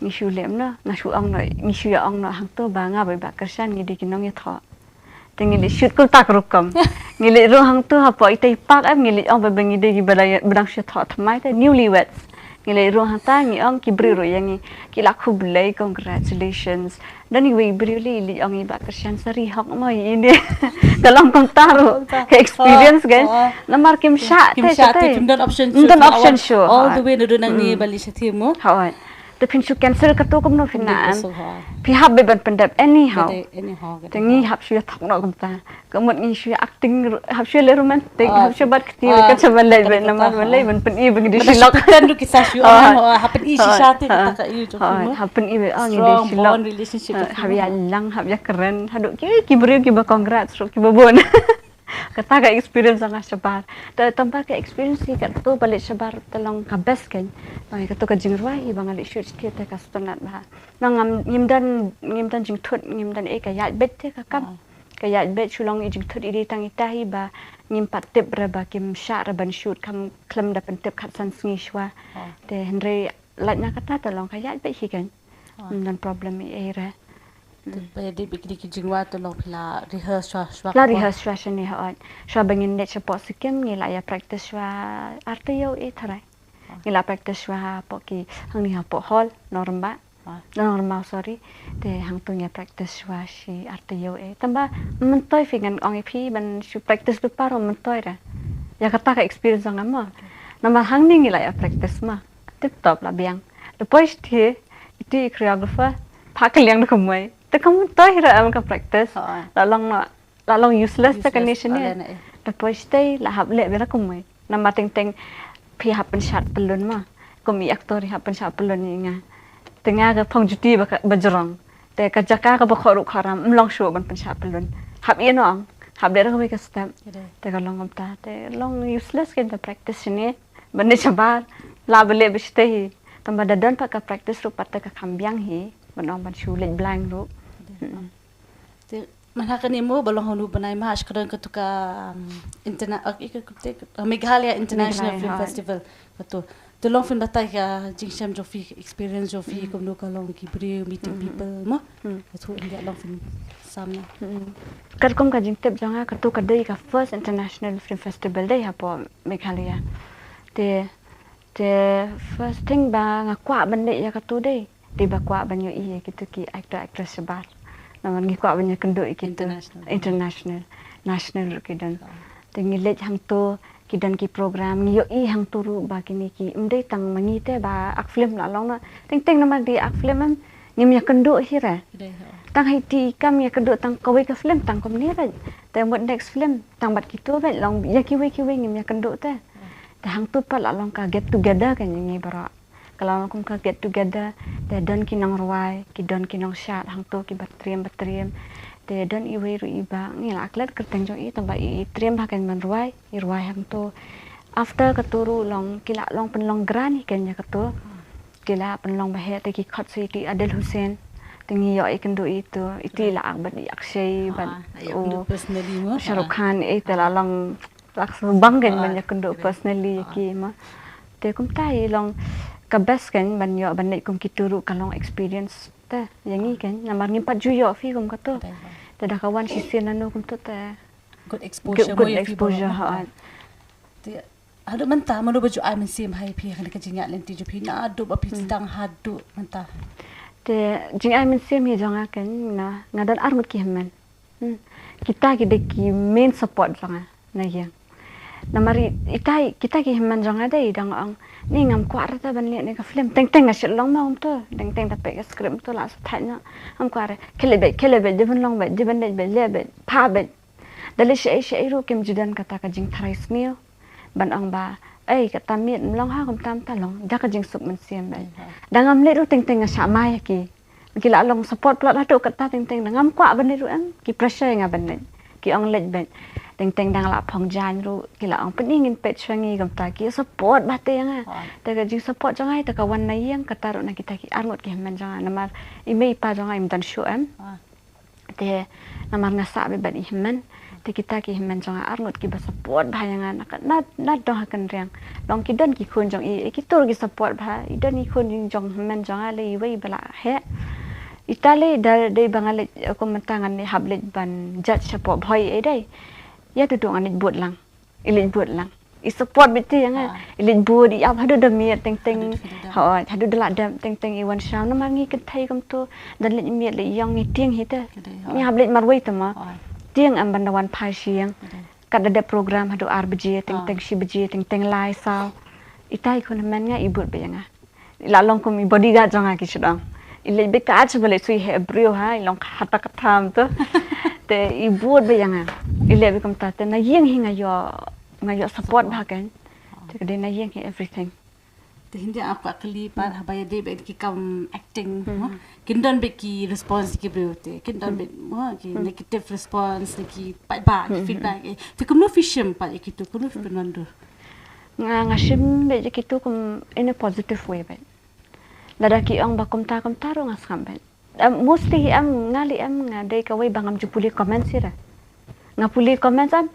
Ngi shu leh kumno, nga shu ong noh, ngi shu ïa ong noh hangto ba nga bad i Bah Kyrshan ngi dei ki nongïathoh. Te ngi leit shoot kumta ka rukom. Ngi leit rung hangto hapoh itai park em, ngi leit ong ba ba ngi dei kiba dang, ba dang shu thoh thymmai te, newlyweds. Ngi leit rung hangta ngi ong ki briew ruh ïa ngi. Ki la khublei, congratulations. Don iwei i briew lei i leit ong i Bah Kyrshan sari hok mo ïa ine. Ka long kumta ruh ka experience kan. Namar kim shah te, kim shah te, kim don option shuh. All the way naduh nangne ba leit shatei mo. Hooid. Te phin shu cancel kato kumno phin nang. Phi hap beit ban pyndep anyhow. Te ngi hap shu ïa thok noh kumta. Ka mut ngi shu ïa acting ruh, hap shu ïa leh romantic, hap shu bat kti, ka shu ban leit beit namar ban leit ban pyni ba ngi dei shilok. Kan du ki sa shu ong hap pyni shisha te kata ka ïa jong ki mo. Hap pyni ba ngi dei shilok. Strong bond relationship. Hap ïa lang, hap ïa kren, haduh ki, ki briew kiba congrats ruh kiba bun. Kata ka experience jong nga shabar. Te tang ba ka experience hi katto ba leit shabar te long ka best kan. Ba katto ka jingrwai hi ba nga leit shoot shatei te ka sngewtynnat bha. Nang ngam, ngim don, ngim don jingthut, ngim don ei, ka ïaid beit te ka kam. Ka ïaid beit, shu long i jingthut i dei tang ita hi ba ngim pat tip re ba kim shah re ban shoot, kam khlem da pyntip khatsan sngi shuwa. Te hynrei lait na kata te long ka ïaid beit hi kan. Ngim don problem ei ei re. Te ba ïa dei bad kine ki jingwai te long phi la rehearse shuwa shuwa. La rehearse shuwa shane hooid. Shuwa ba ngin leit shapoh Sikkim ngi la ïa practice shuwa ar taïew ei tharai. Ngi la practice shuwa hapoh ki, hangne hapoh hall Nongrymbai. Nongrymbai, sorry. Te hangto ngi practice shuwa shi ar taïew ei. Tang ba myntoi phi, ngan ong ïa phi ban shu practice lypa ruh myntoi re. Ïa kata ka experience jong nga mo. Namar hangne ngi la ïa practice ma. Tip top la biang. Da poi shatei, iti i choreographer, phah kylliang da kumwei. Te kam myntoi hi ruh em ka practice. La long noh, la long useless te kane shane. Da poi shatei la hap leh beit da kumwei. Namar teng teng phi hap pynshad pyllun ma. Kum i actor i hap pynshad pyllun ïa nga. Te nga ka thong juti ba ka, ba jrong. Te ka jaka kaba khot ruh khot ram, ym long shuh ban pynshad pyllun. Hap ïeh noh, hap leh da kawei ka step. Te ka long kumta, te long useless kan da practice shane. Ban leit shabar, lah ba leh ba shatei hi. Tang ba da don pat ka practice ruh pat te ka kham biang hi. Ban ong ban shu leit blind ruh. Te man ha kane mo ba long ha une u bnai March ka don kato ka, um, interna-, uh, ka, ka, ka, uh, Meghalaya International Film Festival. Kato. Te long phin batai ka jingshem jong phi, experience jong phi, kumno ka long ki briew, meeting people mo. Kato ynda long phin sam na. Katkum ka jingtip jong nga kato ka dei ka first international film festival dei hapoh Meghalaya. Te, te first thing ba nga kwah ban leit ïa kato dei. Te ba kwah ban ïohi ïa kito ki actor actress shabar. Namar ngi kwah ban ïakynduh ïa kito international, national ruh ki don. Te ngi leit hangto ki don ki program, ngi ïohi hangto ruh ba kine ki ym dei tang ma ngi te ba ak film la long na. Teng teng namar dei ak film em. Ngim ïa kynduh hi re. Tang hei ti kam ïa kynduh tang kawei ka film tang kumne re. Te mut next film tang bad kito bad long ïa kiwei kiwei ngim ïa kynduh te. Te hangto pat la long ka get together ka ngi baroh. Ka la long kum ka get together, te don ki nongrwai, ki don ki nongshad hangto ki ba triem ba triem. Te don iwei ruh iba ngi la klet kyrteng jong i tang ba i triem ba kan ban rwai, i rwai hangto. After kato ruh long ki la long pynlong grant hi kan ïa kato. Ki la pynlong ba heh te ki khot sa ïa ki Adil Hussain. Te ngi ïoh i kynduh i to, i ti la ak bad i Akshay bad personally mo Shah Rukh Khan, i te la long lak subang kan ban ïa kynduh personally ïa ki ma. Te kumta i long ka best kan ban ïoh ban leit kum kito ruh ka long experience te ïa ngi kan namar ngim pat ju ïoh phi kum kato. Te da ka wan shisien nano kumto te good exposure mo ïa phi exposure ha. Te haduh mynta mano ba ju ai mynsiem ha ïa phi ha ka jingïaid lynti jong phi naduh ba phi sdang haduh mynta. Te jingai mynsiem hi jong nga kan na nga don arngut ki hynmen. Hmm. Kita ki dei ki main support jong nga na ïing. Namar i- ita i- kita ki hynmen jong nga dei dang ong ni ngam kwah re ta ban leh ne ka film teng teng nga shet long ma ong to teng teng ta pek ka script to la sa thait na ngam kwah re khele bet khele bet je ban long bet je ban dei bet le bet pha bet. Da leh shaei shaei ruh kim ju don kata ka jingtharai sniew ban ong ba ei kata miet mlong ha kumta mta long da ka jingsuk mynsiem bet. Da ngam leh ruh teng teng nga sha mai ki Ki la long support palat haduh katta teng teng da ngam kwah ban leit ruh em ki pressure ïa nga ban leit. Ki ong leit beit. Teng teng da nga la phong jaiñ ruh ki la ong pyni ngin peit shuwa ngi kumta ki support bha te ïa nga. Te ka jingsupport jong nga te ka wan na ïing kata ruh na kita ki arngut ki hynmen jong nga namar i mei i pa jong nga im don shuh em. Te namar nga sah beit bad i hynmen. Te kita ki hynmen jong nga arngut kiba support bha ïa nga na ka na na dong ha kynriang. Long ki don ki khun jong i, i ki tur ki support bha, i don i khun jong jong hynmen jong nga le iwei ba la heh. Ita le da dei ba nga leit kum mynta ngan hap leit ban judge shapoh bhoi ei dei. Ïa tu tu ngan leit bud lang. I leit bud lang. I support beit te ïa nga. I leit bud i ap haduh da miet teng teng. Hooid, haduh da la dep teng teng i wan shaw namar ngi kynthei kumtu. Da leit miet leit ïong ngi tieng hi te. Ngi hap leit marwei te ma. Tieng em ban da wan phai shieng. Kat da dep program haduh ar baje teng teng shi baje teng teng lai saw. Itai khun hynmen nga i bud beit ïa nga. La long kum i bodyguard jong nga ki shu dang. I leit beit ka ach ba leit sui he briew ha i long kata ka tham tu. Te i bud beit ïa nga. I leit beit kumta te na ïing hi nga ïoh nga ïoh support bha kan. Te ka dei na ïing hi everything. Te hynrei nga kwah kylli pat haba ïadei bad ki kam acting mo. Kin don bad ki response ki briew te. Kin don bad mo ki negative response ne ki paidbah ki feedback eh. Te kumno phi shim pat ïa kitu kumno phi pynwandur. Nga nga shim bad ïa kitu kum in a positive way bad. Lada ki ong ba kumta kumta ruh nga sngap bad. Em, mostly em nga li em nga dei kawei ba ngam ju pule comments hi re. Nga pule comments em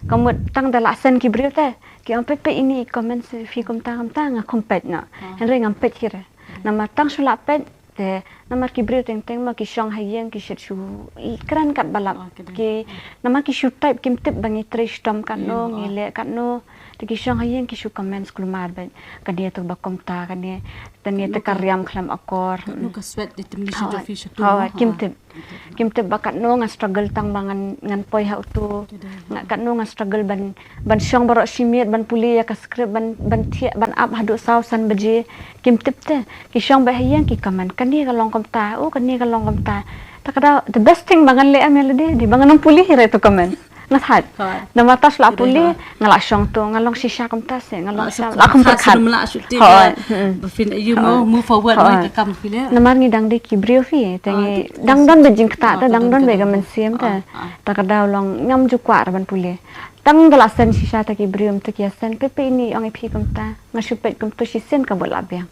ka mut tang da la send ki briew te ki ong peit peit ini comments phi kumta kumta nga khum peit na. Hynrei ngam peit hi re. Namar tang shu la peit te namar ki briew teng teng ma ki shong ha ïing ki shet shu kren kat ba lap ki namar ki shu type kim tip ba ngi trei shitom katno ngi leh katno. Te ki shong ha ïing ki shu comments kulmar bad kane te ba kumta kane te ne te ka riam khlem akor. Katno ka sweat determination jong phi shatu. Kim tip. Kim tip ba katno nga struggle tang ba ngan ngan poi ha utu. Nga katno nga struggle ban ban shong baroh shi miet ban pule ïa ka script ban ban thiah ban ap haduh saw san baje. Kim tip te ki shong ba ha ïing ki comment kane ka long kumta o kane ka long kumta. Ta ka da the best thing ba ngan leh em ïa lade dei ba ngan ym pule hi re tu comment. Nga thait. Namar ta shu la pule nga la shong tu nga long shisha kumta se nga long sha la kum pyrkhat. Ba phin ïa move forward ka kam phi leh. Namar ngi dang dei ki briew phi te ngi dang don ba jingktah te dang don ba ka mynsiem te. Ta ka daw long ngam ju kwah ra ban pule. Tang da la send shisha ta ki briew te ki send peit peit ini ong ïa phi kumta. Nga shu peit kumtu shisien ka bud la biang.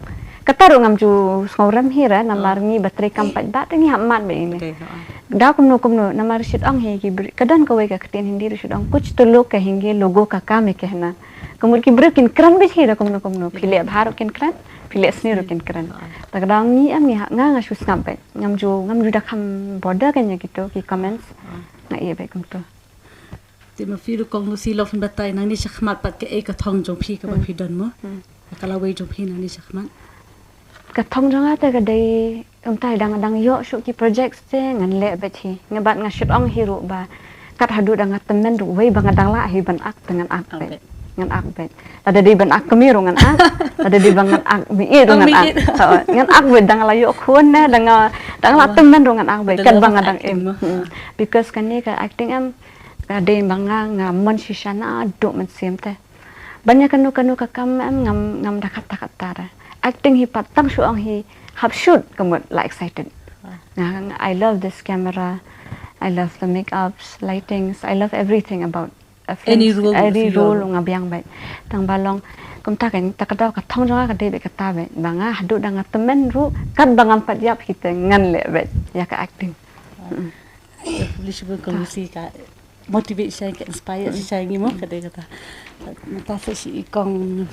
Kata ruh ngam ju sngewrem hi re namar ngi ba trei kam paidbah te ngi hap mad ba ini. Da kumno kumno namar shit ong hi ki briew ka don kawei ka ktien Hindi ruh shit ong kuch to log kahengi logon ka kaam hi kehna. Ka mut ki briew kin kren beit hi da kumno kumno phi leh bha ruh kin kren phi leh sniew ruh kin kren. Ta ka da ngi em ngi nga nga shu sngap beit ngam ju ngam ju da kham bother kan ïa kitu ki comments. Nga ïa beit kumtu. Te ma phi ruh kong Lucy long phin batai nangne shakhmat pat kaei ka thong jong phi kaba phi don mo. Ka lawei jong phi nangne shakhmat. Ka thong jong nga te ka dei kumta dang dang ïoh shuh ki projects te ngan leh beit hi. Nga bad nga shit ong hi ruh ba kat haduh dang nga tymmen ruh wei ba nga dang lah hi ban act te ngan act beit. Ngan ak beit. Lada dei ban ak kmie ruh ngan ak. Lada dei ban ngan ak mih ruh ngan ak. Ngan ak beit, dang la ïoh khun ne, dang la tymmen ruh ngan ak beit. Katba nga dang im. Because kane ka acting em, ka dei ba nga nga mon shisha naduh mynsiem te. Ban ïa kano kano ka kam em ngam ngam da kata kata re. Acting hi pat tang shu ong hi hap shoot ka mut la excited. Nga, nga, I love this camera. I love the makeups, lightings. I love everything about a film. Any role, any role nga biang beit. Tang ba long kumta ka ta ka daw ka thong jong nga ka dei beit kata beit. Ba nga haduh da nga tymmen ruh katba ngam pat ïap hi te ngan leh beit ïa ka acting. Publish bu kong si ka motivate shisha, ka inspire shisha ngi mo ka dei kata. Mynta sa shi i kong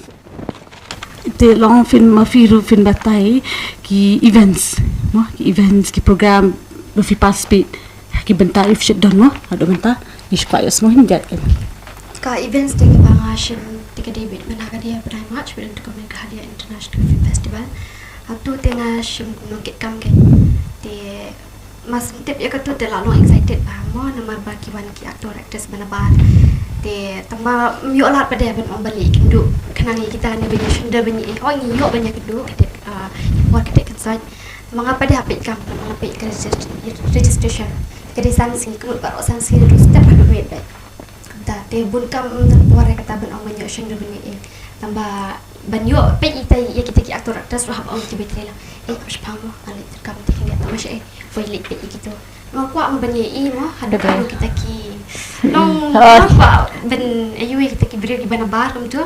te long phin ma phi ruh phin batai ki events mo, ki events ki program ruh phi participate. Ki bynta ïa phi shet don mo, haduh mynta ngi shu kwah ïohsngew hynrei ka events te kaba nga shim te ka dei beit mynta ka dei ha bnai March beit te ka dei ka Hadea International Film Festival. Hato te nga shim kumno kit kam ke te Mas tip ïa katu te la long excited ba mo namar ba ki wan ki actor actress ba nabar. Te tang ba ym ïoh lad pat de ban ong ban leh kynduh khnang ïa kita ne ban ïa shynda ban ïa ong ïoh ban ïa kynduh ka tip por ka tip kan sait. Tang ba nga pat de hapdeng kam tang ba nga peit ka registration ka dei san sngi ka mut baroh san sngi ruh step haduh wait beit. Da te bun kam ym don por ïa kata ban ong ban ïoh shynda ban ïa ong. Tang ba ban ïoh peit ïa kita ïa kita ki actor actress ruh hap ong ki beit la. Eh, hap shipang mo, nga leit kam te kyndiat tang ba sha eh. Poi leit peit ïa kito. Nga kwah mo ban ïa i mo, haduh ka kita ki. Long nga kwah ban ïa i kita ki briew ki ban nabar kumtu.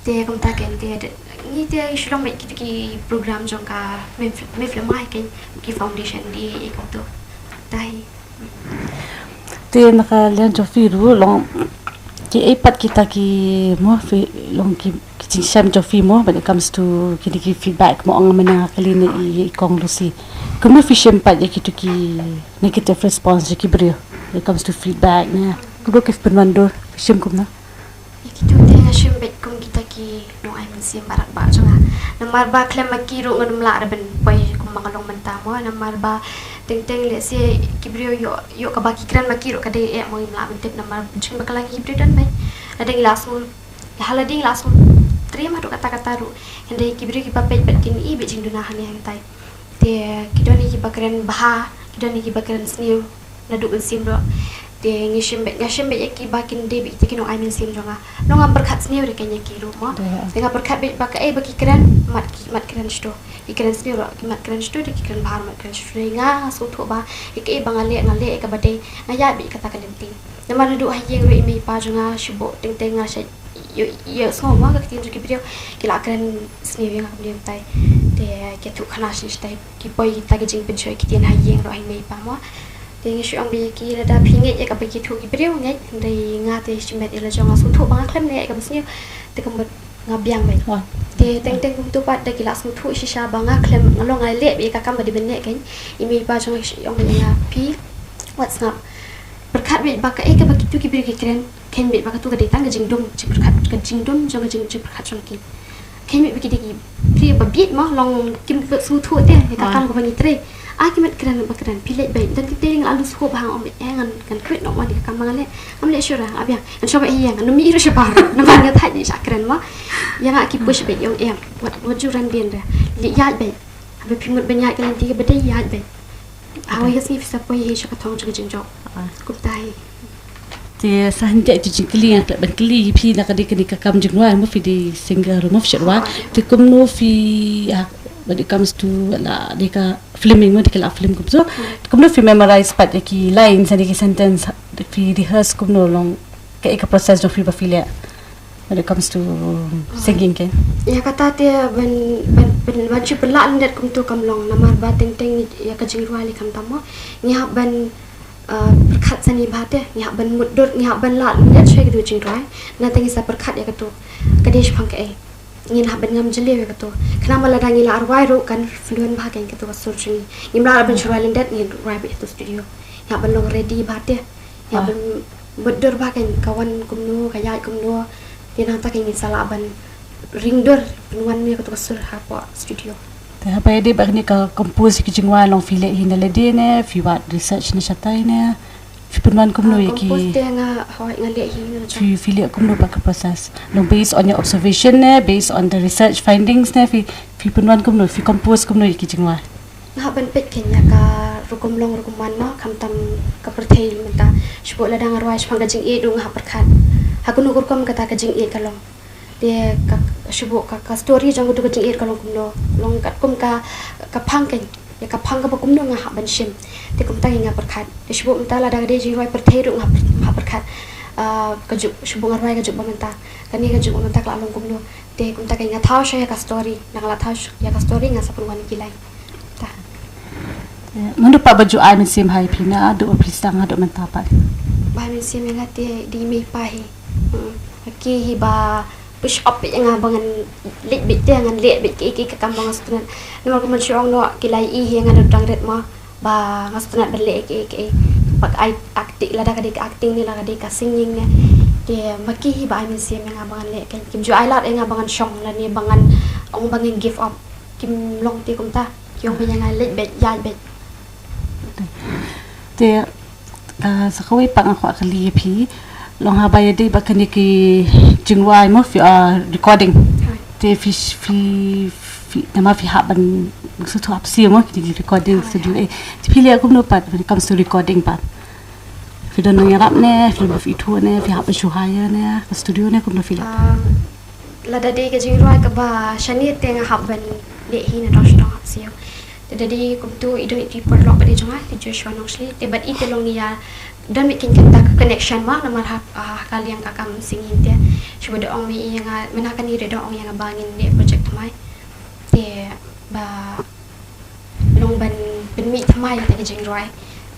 Te kumta ken te ngi te shu long beit kita ki program jong ka Mif Mif Lemai ken ki foundation di i kumtu. Tai. Te na ka liang jong phi ruh long ki ei pat kita ki mo phi long ki ki jingshem jong phi mo when it comes to kini ki feedback mo ong mynne nga kylli ne i kong Lucy. Kumno phi shem pat ïa kitu ki negative response ïa ki briew when it comes to feedback ne kumno ki pynwandur phi shem kumno? Ïa kitu te nga shem beit kum kita ki nongai mynsiem baroh ba jong nga. Namar ba khlem ma ki ruh ngan ym lah ban poi kum ba nga long mynta mo namar ba teng teng lehse ki briew ïoh ïoh kaba ki kren ma ki ruh ka dei eh mo ngim lah ban tip namar jing ba ka la ngi briew don beit. Lada ngi la sngew ha lada ngi la sngew triem haduh katta katta ruh. Hynrei ki briew kiba peit bad kin i beit jingduna hangne hangtai. Te ki don kiba kren bha, ki don kiba kren sniew. Naduh mynsiem ruh. Te ngi shem beit, nga shem beit ïa kiba kin dei beit kita ki nongai mynsiem jong nga. Long ngam pyrkhat sniew re kane ïa ki ruh mo. Te nga pyrkhat beit ba kaei ba ki kren, mat ki mat kren shto. Ki kren sniew ruh ki mat kren shto, te ki kren bha ruh mat kren shto. Nga nga sngewthuh ba ïa kaei ba nga leh nga leh ïa kaba dei, nga ïaid beit kata ka lynti. Namar naduh ha ïing ruh i mei i pa jong nga shibun teng teng nga shait ïoh ïoh sngew mo ka ktien jong ki briew ki la kren sniew ïa nga kumne kumtai. Te ki thuh khana shi shi tai ki poi kita ki jingpynshoi ki ktien ha ïing ruh ha i mei i pa mo. Te ngi shu ong beit ïa ki lada phi ngeit ïa kaba ki thuh ki briew ngeit hynrei nga te shimet ïa la jong nga sngewthuh ba nga khlem leh ïa kaba sniew te ka mut nga biang beit. Te teng teng kumtu pat da ki la sngewthuh shisha ba nga khlem nga long nga leh beit ïa ka kam ba dei ban leh kein. I mei i pa jong nga shu ong beit ïa nga phi wat sngap. Pyrkhat beit ba kaei kaba kitu ki briew ki kren. Khein beit ba katu ka dei tang ka jingdum jingpyrkhat ka jingdum jong ka jing jingpyrkhat jong ki. Khein beit ba ki dei ki briew ba bit mo long kim sngewthuh te ïa ka kam kaba ngi trei. A ki mat kren ba kren phi leit beit don ki te nga la sngewthuh ba hang ong beit eh ngan ngan kwit noh wan ïa ka kam ba nga leh. Ngam leh shuh re nga biang ngan shu beit hi ïa ngan ym ïohi ruh shabar namar nga thait dei sha kren mo. Ïa nga ki push beit ïa ong em wat wat ju ran dien re leit ïaid beit. Haba phi mut ban ïaid ka lynti kaba dei ïaid beit. Hawei ka sngi phi sa poi hi sha ka thong jong ka jingjop. Kumta hi. Te sa hynrei tu jingkylli nga klet ban kylli phi na ka dei kane ka kam jingrwai mo phi dei singer mo phi shet rwai. Te kumno phi ha when it comes to la dei ka filming mo dei ka la film kumto. Kumno phi memorize pat ïa ki lines ïa ki sentence phi rehearse kumno long kaei ka process jong phi ba phi leh. When it comes to singing ke. Ïa kata te ban ban ban ban shu pynlah lyndet kumto kam long namar ba teng teng ïa ka jingrwai li khamtam mo. Ngi hap ban pyrkhat sani bha te ngi hap ban mutdur ngi hap ban lah lyndet shuwa ïa ka jingrwai. Na te ngi sa pyrkhat ïa kato ka dei shaphang kaei. Ngin hap ban ngam jylliew ïa kato. Khnang ba lada ngi la rwai ruh kan fluent bha kan kato ka sur jong ngi. Ngim lah ban shu rwai lyndet ngin rwai beit ha kato studio. Ngi hap ban long ready bha te. Ïa ban mutdur ba kan ka wan kumno ka ïaid kumno. Te nangta kan ngin sa lah ban ringdur ban wan ïa kato ka sur hapoh studio. Te haba ïadei bad kane ka compose ki jingwan long phi leh hi na lade ne phi wad research ne shatai ne. Phi pynwan kumno ïa ki? Compose te nga, hooid, nga leh hi na. Phi, phi leh kumno pat ka process? Long, based on your observation ne, based on the research findings ne, phi, phi pynwan kumno, phi compose kumno ïa ki jingrwai? Nga hap ban peit kein ïa ka rukom long rukom wan, mo, khamtam ka pyrthei mynta. Shu lada nga rwai shaphang ka jingïeit ruh nga hap pyrkhat ha kano ka rukom kata ka jingïeit ka long. Te ka, shu ka, ka story jong ka jingïeit ka long kumno, long katkum ka, ka phang kein. Ïa ka phang kaba kumno nga hap ban shim. Te kumta kein nga pyrkhat. Te shu mynta lada ka dei jingrwai pyrthei ruh nga hap, nga hap pyrkhat. Ah, ka juk, shu nga rwai ka juk ba mynta, kane ka juk ba mynta ka la long kumno. Te kumta kein nga thaw sha ïa ka story. Nang la thaw sh-, ïa ka story nga sa pynwan ïa ki lai. Ta. Mynta pat ba ju ai mynsiem ha ïa phi, naduh ba phi sdang haduh mynta pat? Ba ai mynsiem ïa nga te dei mei pa hi. Hmm. Ki hi ba push up ïa nga ba ngan leh beit te, ngan leh beit kiei kiei ka kam ba nga sngewtynnat. Namar kumba shu ong noh, ki la ïohi ïa nga naduh dang rit, mo, ba nga sngewtynnat ban leh kiei kiei. Ba ka ai acting, lada ka dei ka acting ne, lada ka dei ka singing ne. Te ma ki hi ba ai mynsiem ïa nga ba ngan leh kein. Kim ju ai lad ïa nga ba ngan shong lane ba ngan ong ba ngan give up. Kim long te kumta. Ki ong ba ïa nga leh beit, ïaid beit. Te, ah, sa kawei pat nga kwah kylli ïa phi. Long haba ïadei bad kine ki jingrwai, mo, phi, ah, recording. Hooid. Te phi, phi, phi, namar phi hap ban sngewthuh hapsi, mo, kine ki recording, hooid, studio, hooid, eh. Te phi leh kumno pat when it comes to recording pat? Phi don nongïarap ne, phi don ba phi ithuh ne, phi hap ban shu hire ne ka studio ne, kumno phi leh? Um, lada dei ka jingrwai kaba shane te nga hap ban leh hi na dong sha dong hapsi. Te da dei kumto i don i paralok ba dei jong nga, i Joshua Nongshli, te bad i te long ïa don beit kein kata ka connection, mo, namar ha, ha ka liang ka kam singing te. Shu ba da ong mei ïa nga, mynta kane da ong ïa nga ba ngin leh project thymmai. Te ba long ban pynmih thymmai ïa ka jingrwai.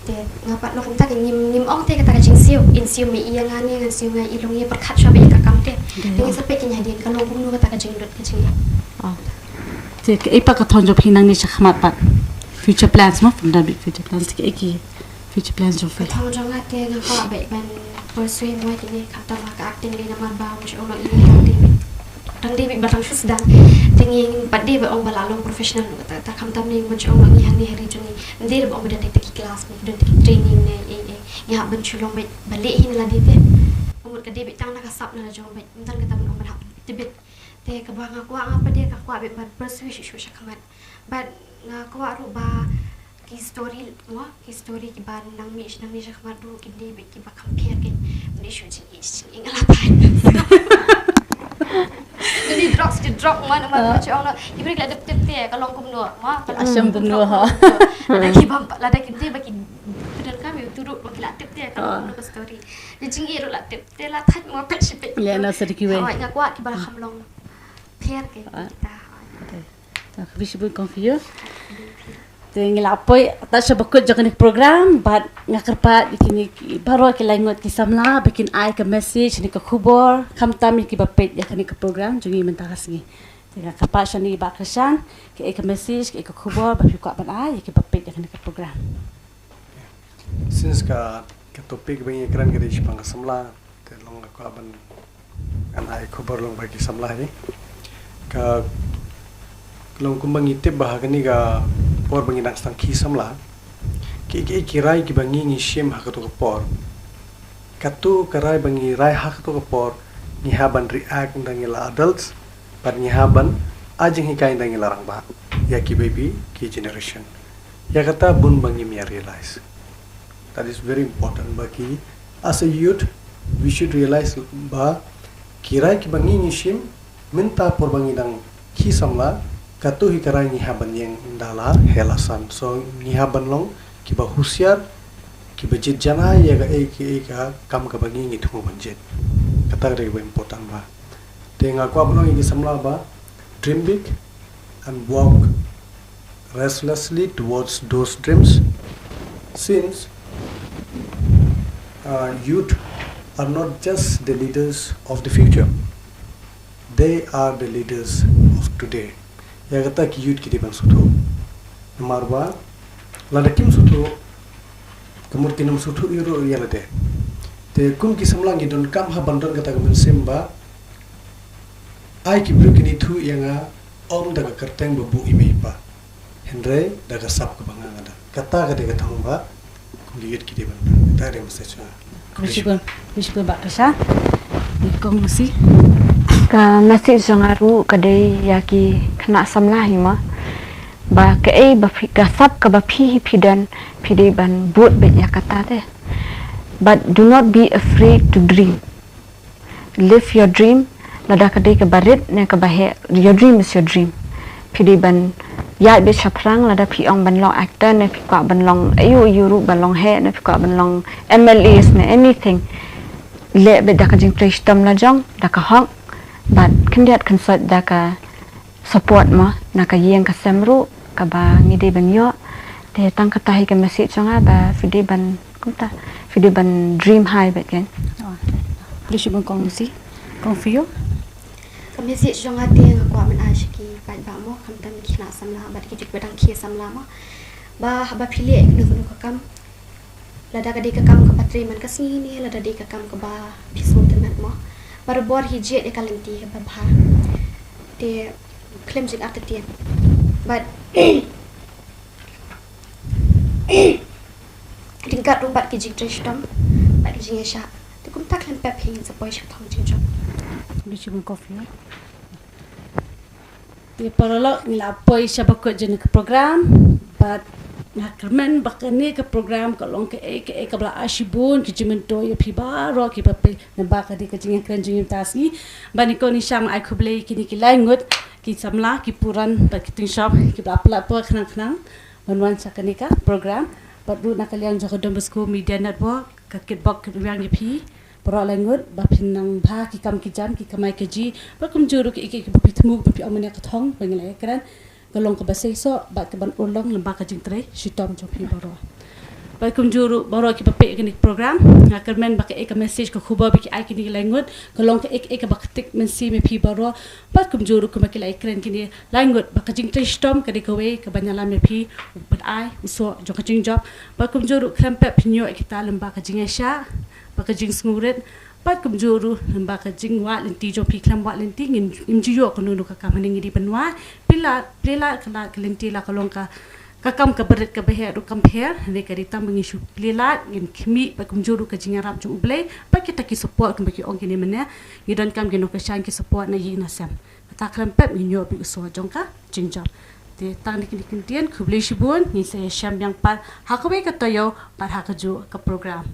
Te nga pat long kumta kein, ngim, ngim ong te kata ka jingsiew, in siew mei ïa nga ne ngan siew nga, i long ïa pyrkhat shuwa beit ïa ka kam te. Te ngin sa peit kein hadien ka long kumno kata ka jinglut ka jingïa. Oh. Te kaei pat ka thong jong phi nangne shakhmat pat? Future plans, mo, pynban beit future plans, te kaei ki future plans jong phi? Ka thong jong nga te nga kwah beit ban pursue mo kine, khamtam ha ka acting lei, namar ba mo shu ong ba i dang dei beit, dang dei beit ba dang shu sdang. Te ngim pat dei ba ong ba la long professional ruh kata, kata khamtam ne, mo shu ong ba ngi hangne ha ri jong ngi, ym dei ba ong ba don te ki class ne, don te ki training ne, ei ei. Ngi hap ban shu long beit ba leh hi na lade te. Ka mut ka dei beit tang na ka sap na la jong beit, ym don kata ban ong ban hap tbit. Te kaba nga kwah, nga pat de nga kwah beit ban pursue shuh shuh shakhmat. Bad nga kwah ruh ba ki story, mo, ki story kiba nang mih sha, nang mih shakhmat ruh kin dei beit kiba kham pher kein. Ym dei shuh jingïeit, jingïeit nga la thait. Ym dei drok, ym dei drok, mo, mo, mo, shu ong noh. Ki briew ki la tip tip te ka long kumno, mo, ka long kumno, ha. Lada ki bam, lada ki dei ba ki pyndonkam ïa utu ruh ba ki la tip te ka long kumno ka story. Jingïeit ruh la tip. Te la thait mo peit shi peit. Leh na sa da kiwei. Hooid, nga kwah kiba kham long pher kein kita. Hooid. Okay. Ta khublei shibun kong Fiu. Te ngi la poi ta sha ba kut jong kane ka program, bad nga kyrpad ïa kine baroh ki lai ngut ki samla ba kin ai ka message ne ka khubor, khamtam ïa kiba peit ïa kane ka program jong ngi mynta ka sngi. Te nga kyrpad shane Bah Kyrshan, kaei ka message, kaei ka khubor ba phi kwah ban ai ïa kiba peit ïa kane ka program. Since ka, ka topic ba ngi kren ka dei shaphang ka samla, te long nga kwah ban, ngan ai khubor long ba ki samla hi. Ka long kumba ngi tip ba ha kane ka por ba ngi dang sdang ki samla, ki, ki, ki rai kiba ngi ngi shim ha kato ka por. Kato ka rai ba ngi rai ha kato ka por, ngi hap ban react ynda ngi la adults, bad ngi hap ban ai jinghikai ynda ngi la rangbah ïa ki baby, ki generation. Ïa kata bun ba ngim ïa realize. That is very important ba ki, as a youth, we should realize ba ki rai kiba ngi ngi shim mynta por ba ngi dang ki samla, kato hi ka rai ngi hap ban ïeng ynda la heh la san. So ngi hap ban long kiba husiar, kiba jied janai ïa kaei kaei ka kam kaba ngi ngi thmu ban jied. Kata ka dei kaba important ba. Te nga kwah ban ong ïa ki samla ba, dream big and walk restlessly towards those dreams, since, uh, youth are not just the leaders of the future, they are the leaders of today. Ïa kata ki youth ki dei ban sngewthuh. Namar ba lada kim sngewthuh, ka mut kin ym sngewthuh ïa ruh ïa lade. Te kum ki samla ngi donkam ha ban don kata ka mynsiem ba ai ki briew kin ithuh ïa nga, ym da ka kyrteng ba buh i mei i pa, hynrei da ka sap kaba nga nga don. Kata ka dei ka thong ba Liit ki dei ban, ta dei message. Khublei shibun, khublei shibun Bah Kasha. Kong Lucy. Ka message jong nga ruh ka dei ïa ki khynnah samla hi mo. Ba kaei ba phi, ka sap kaba phi hi phi don, phi dei ban bud beit ïa kata te. But do not be afraid to dream. Live your dream. Lada ka dei kaba rit ne kaba heh, your dream is your dream. Phi dei ban ïaid beit shaphrang, lada phi ong ban long actor ne phi kwah ban long aiu aiu ruh, ban long heh ne phi kwah ban long M L As ne anything. Leh beit da ka jingtrei shitom la jong, da ka hok, bad khyndiat khynsoit da ka support mo na ka ïing ka sem ruh kaba ngi dei ban ïoh. Te tang kata hi ka message jong nga, ba phi dei ban, kumta, phi dei ban dream high beit kan. Khublei shibun Kong Lucy. Kong Fio. Ka message jong nga te nga kwah ban ai sha ki paidbah mo, khamtam ki khynnah samla bad ki juh ba dang khie samla mo, ba haba phi leh ïa kano kano ka kam, lada ka dei ka kam kaba trei man ka sngi ne lada dei ka kam kaba phi sngewtynnat mo, barabor hi jied ïa ka lynti kaba bha. Te khlem jingartatien bad ryngkat ruh bad ki jingtrei shitom bad ki jingïaishah. Te kumta khlem pep hi ngin sa poi sha ka thong jingjop. Khublei shibun Kong Fio. Te paralok, ngi la poi sha bakut jong ka program. Bad nga kyrmen ba kane ka program ka long kaei kaei kaba la ai shibun ki jingmyntoi ïa phi baroh kiba peit, namar ba ka dei ka jingïakren jong ngi mynta ka sngi. Bad nyngkong nyngkong ai khublei ïa kine ki lai ngut ki samla, ki puran bad ki tyngshop kiba la pyllait por khnang khnang ban wan sha kane ka program. Bad ruh na ka liang jong ka Don Bosco Media Network, ka kitbok kitrwiang ïa phi baroh lai ngut, ba phin nang bha ki kam ki jam, ki kamai kajih, bad kumjuh ruh kiei kiei kiba phi thmu, ba phi ong mynne ka thong ba ngi la ïakren, ka long kaba seisoh bad kaban urlong lyngba ka jingtrei shitom jong phi baroh. Bad kumjuh ruh baroh kiba peit ïa kane ka program, nga kyrmen ba kaei ka message, ka khubor ba ki ai kine ki lai ngut ka long kaei kaei kaba ktik mynsiem ïa phi baroh. Bad kumjuh ruh kumba ki la ïakren kine lai ngut, ba ka jingtrei shitom ka dei kawei kaban ïalam ïa phi u pyllait u soh jong ka jingjop. Bad kumjuh ruh khlem pep phin ïoh ïa kita lyngba ka jingïaishah bad ka jingsngewrit. Bad kumjuh ruh lyngba ka jingwad lynti jong phi, khlem wad lynti ngim ju ïoh kano kano ka kam. Hangne ngi dei ban wad, plie lad, plie lad ka lad ka lynti, la ka long ka, ka kam kaba rit kaba heh ruh kam pher, hangne ka dei tang ba ngin shu plie lad, ngin khmih, bad kumjuh ruh ka jingïarap jong U Blei bad kita ki support, kumba ki ong kine mynne, ngi donkam ki nongkyrshan, ki support na ïing na sem. Kata khlem pep ngin ïoh beit u soh jong ka jingjop. Te tang da kine ki kyntien, khublei shibun, ngin sa ïashem biang pat ha kawei ka taïew bad ha kajuh ka program.